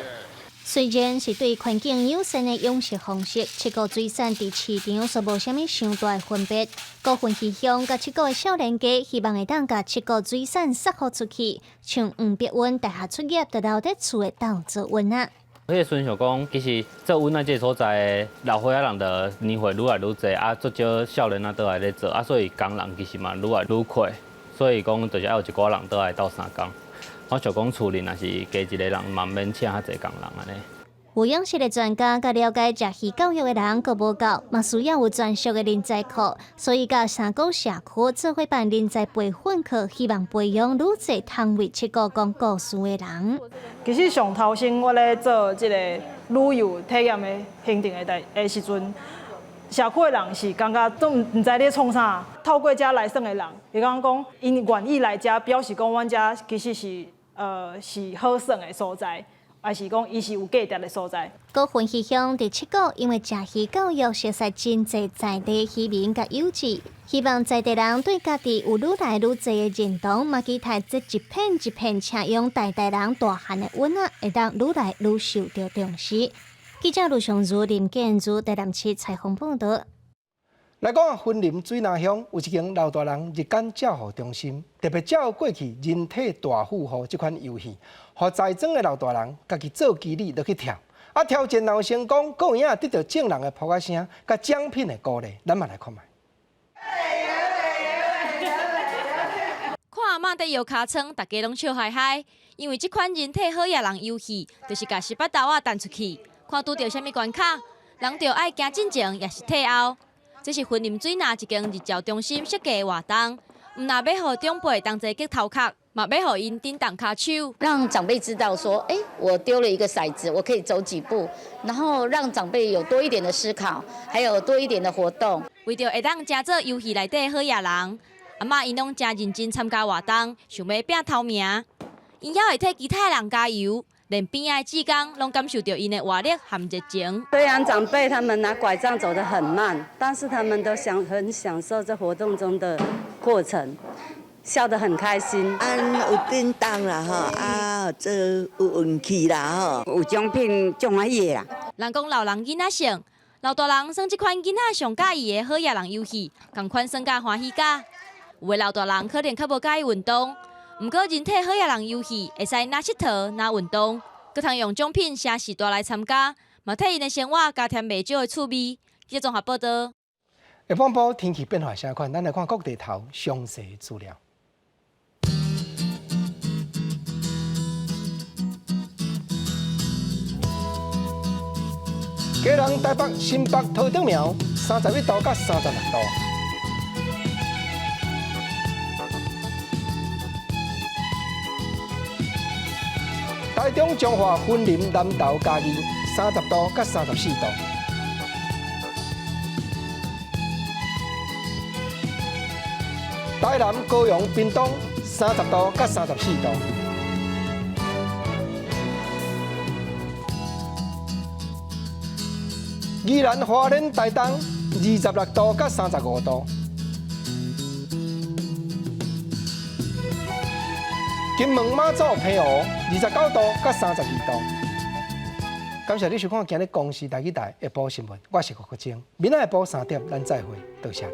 雖然是對環境友善的養殖方式，七股水產佇市場煞無啥物傷大的分別。閣雲魚鄉佮七股的少年家，希望會當共七股水產釋放出去，像黃碧雲大學畢業就留佇厝的鬥做塭仔。彼个時陣想講，其實做塭仔這个所在，老歲仔人的年歲愈來愈濟，啊，足少少年仔倒來咧做，啊，所以工人其實嘛愈來愈缺，所以講就是愛有一寡人倒來鬥相共。我想講厝裡若是加一个人，嘛毋免請較濟工人按呢。有養殖的專家佮了解食魚教育的人閣無夠，嘛需要有專屬的人才庫，所以佮三股社區做伙辦人才培訓課，希望培養愈濟通為七股講故事的人。其實上頭先我咧做這個旅遊體驗的行程的代的時陣，社區的人是感覺都毋知咧創啥，透過遮來耍的人，會感覺講，𪜶願意來遮，表示講阮遮其實是好耍的所在。還是講，伊是有價值的所在。閣雲魚鄉佇七股，因為食魚教育熟悉真濟在地漁民佮友誼，希望在地人對家己有愈來愈濟的認同，嘛期待這一片一片飼養代代人大漢的塭仔，會當愈來愈受著重視。記者盧尚如、林建如台南市採訪報導。來講雲林水林鄉有一間老大人日間照護中心，特別照過去人體大負荷這款遊戲，予在莊的老大人家己做機理落去跳，啊挑戰若有成功，閣有影得著眾人的拍仔聲，佮獎品的鼓勵，咱嘛來看覓。看阿嬤佇搖尻川，大家攏笑嗨嗨，因為這款人體好額人遊戲，就是共十八豆仔彈出去，看拄著啥物關卡，人就愛行進前，抑是退後。這是雲林水林一間日照中心設計的活動，毋但欲予長輩同齊激頭殼，嘛欲予𪜶震動跤手，讓長輩知道說，欸，我丟了一個骰子，我可以走幾步，然後讓長輩有多一點的思考，還有多一點的活動。為著會當成做遊戲內底好額人，阿嬤𪜶攏誠認真參加活動，想欲拼頭名，𪜶猶會替其他人加油。連邊仔的志工攏感受著𪜶的活力和熱情。雖然長輩他們拿拐杖走得很慢，但是他們都享很享受這活動中的過程，笑得很開心。啊，有叮當啦吼，啊，這有運氣啦吼，有獎品足歡喜的啦。人講老人囡仔性，老大人耍這款囡仔上佮意的好額人遊戲，仝款耍甲歡喜甲。有的老大人可能較無佮意運動。毋過，人體好額人遊戲會使若𨑨迌若運動，閣通用獎品聲勢大來參加，嘛替𪜶的生活加添袂少的趣味。記者綜合報導。下半晡天氣變化啥款？咱來看各地頭詳細資料。基隆、台北、新北、桃竹苗，31度佮36度。台中、彰化、雲林、南投、嘉義，30度佮34度。台南、高雄、屏東，30度佮34度。宜蘭、花蓮、台東，26度佮35度。金門、馬祖、澎湖，29度佮32度。感謝你收看今日公視台語台下晡新聞，我是吳國晶。明仔下晡3點，咱再會，多謝。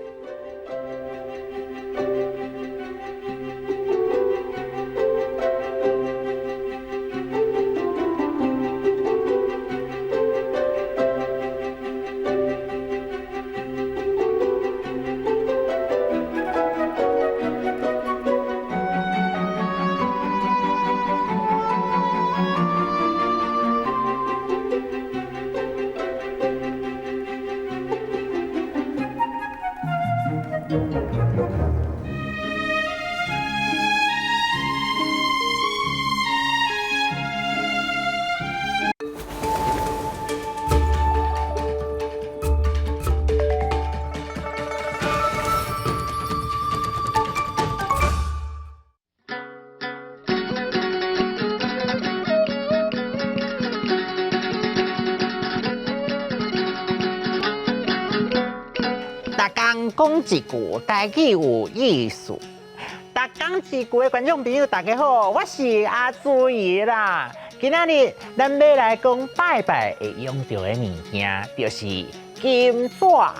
逐工講一句，台語有意思。逐工一句的觀眾朋友，大家好，我是阿朱姨啦。今仔日咱欲來講拜拜會用著的物件，就是金紙。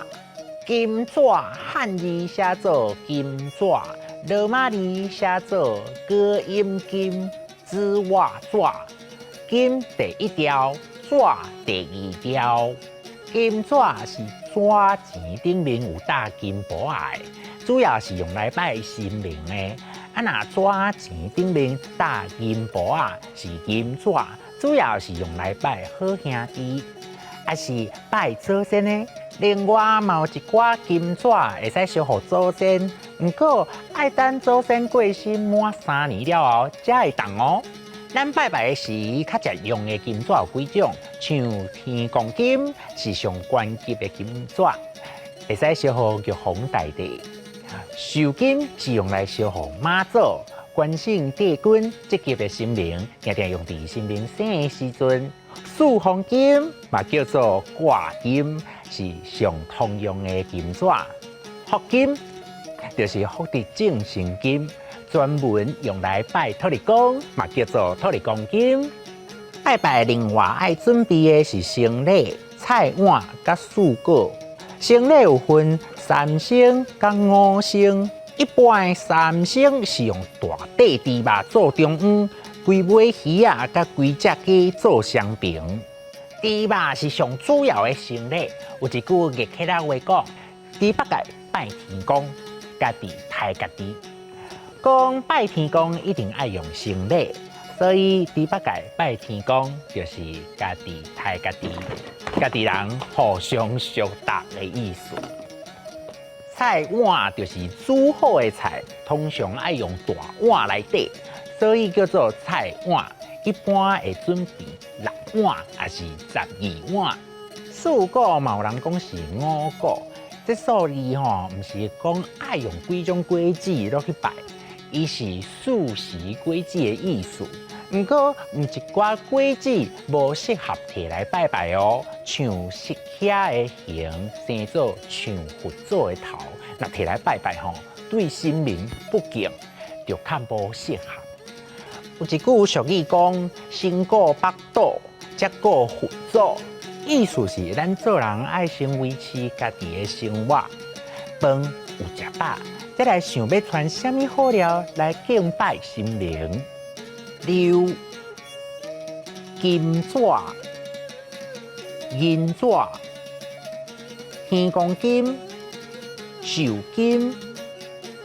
金紙漢字寫做金紙，羅馬字寫做高音金，紙襪紙。金第一調，紙第二調。金紙是紙錢頂面有貼金箔仔的，主要是用來拜神明的。啊，若紙錢頂面貼銀箔仔是銀紙，主要是用來拜好兄弟，抑是拜祖先的。另外嘛有一寡金紙會使燒予祖先，毋過愛等祖先過身滿3年了後才會當哦。咱拜拜的時，較常用的金紙有幾種，像天公金是上懸級的金紙，會使燒予玉皇大帝；壽金是用來燒予媽祖、關聖帝君這級的神明，定定用佇神明生的時陣。四方金嘛叫做掛金，是上通用的金紙。福金就是福德正神金。專門用來拜土地公，嘛叫做土地公金。拜拜另外愛準備的是牲禮、菜碗佮水果。牲禮有分三牲佮五牲，一般的三牲是用大塊豬肉做中央，幾尾魚仔佮幾隻雞做雙爿。豬肉是上主要的牲禮。有一句客家話講：豬八戒拜天公，家己刣家己。講拜天公一定愛用牲禮，所以豬八戒拜天公就是家己刣家己，家己人互相相搭的意思。菜碗就是煮好的菜，通常愛用大碗來底，所以叫做菜碗。一般會準備6碗，抑是12碗。水果嘛有人講是五果，這數字吼，毋是講愛用幾種果子落去拜。伊是四時果子的意思，毋過毋一寡果子無適合提來拜拜哦，像釋迦的形生做像佛祖的頭，若提來拜拜吼，對神明不敬，就較無適合。有一句俗語講：先顧腹肚，才顧佛祖，意思是咱做人愛先維持家己的生活，飯有食飽。再來想欲傳啥物好料來敬拜神明，榴、金紙、銀紙、天公金、壽金、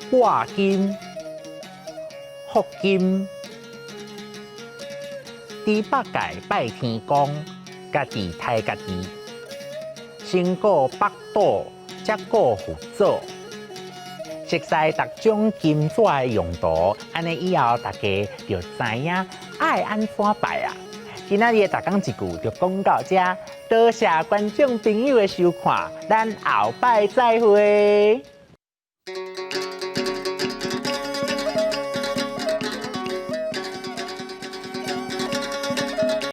掛金、福金。豬八戒拜天公，家己刣家己。先顧腹肚，才顧佛祖。熟似逐種金紙的用途，按呢以後大家就知影愛按怎拜啊。今仔日的逐工一句就講到這，多謝觀眾朋友的收看，咱後擺再會。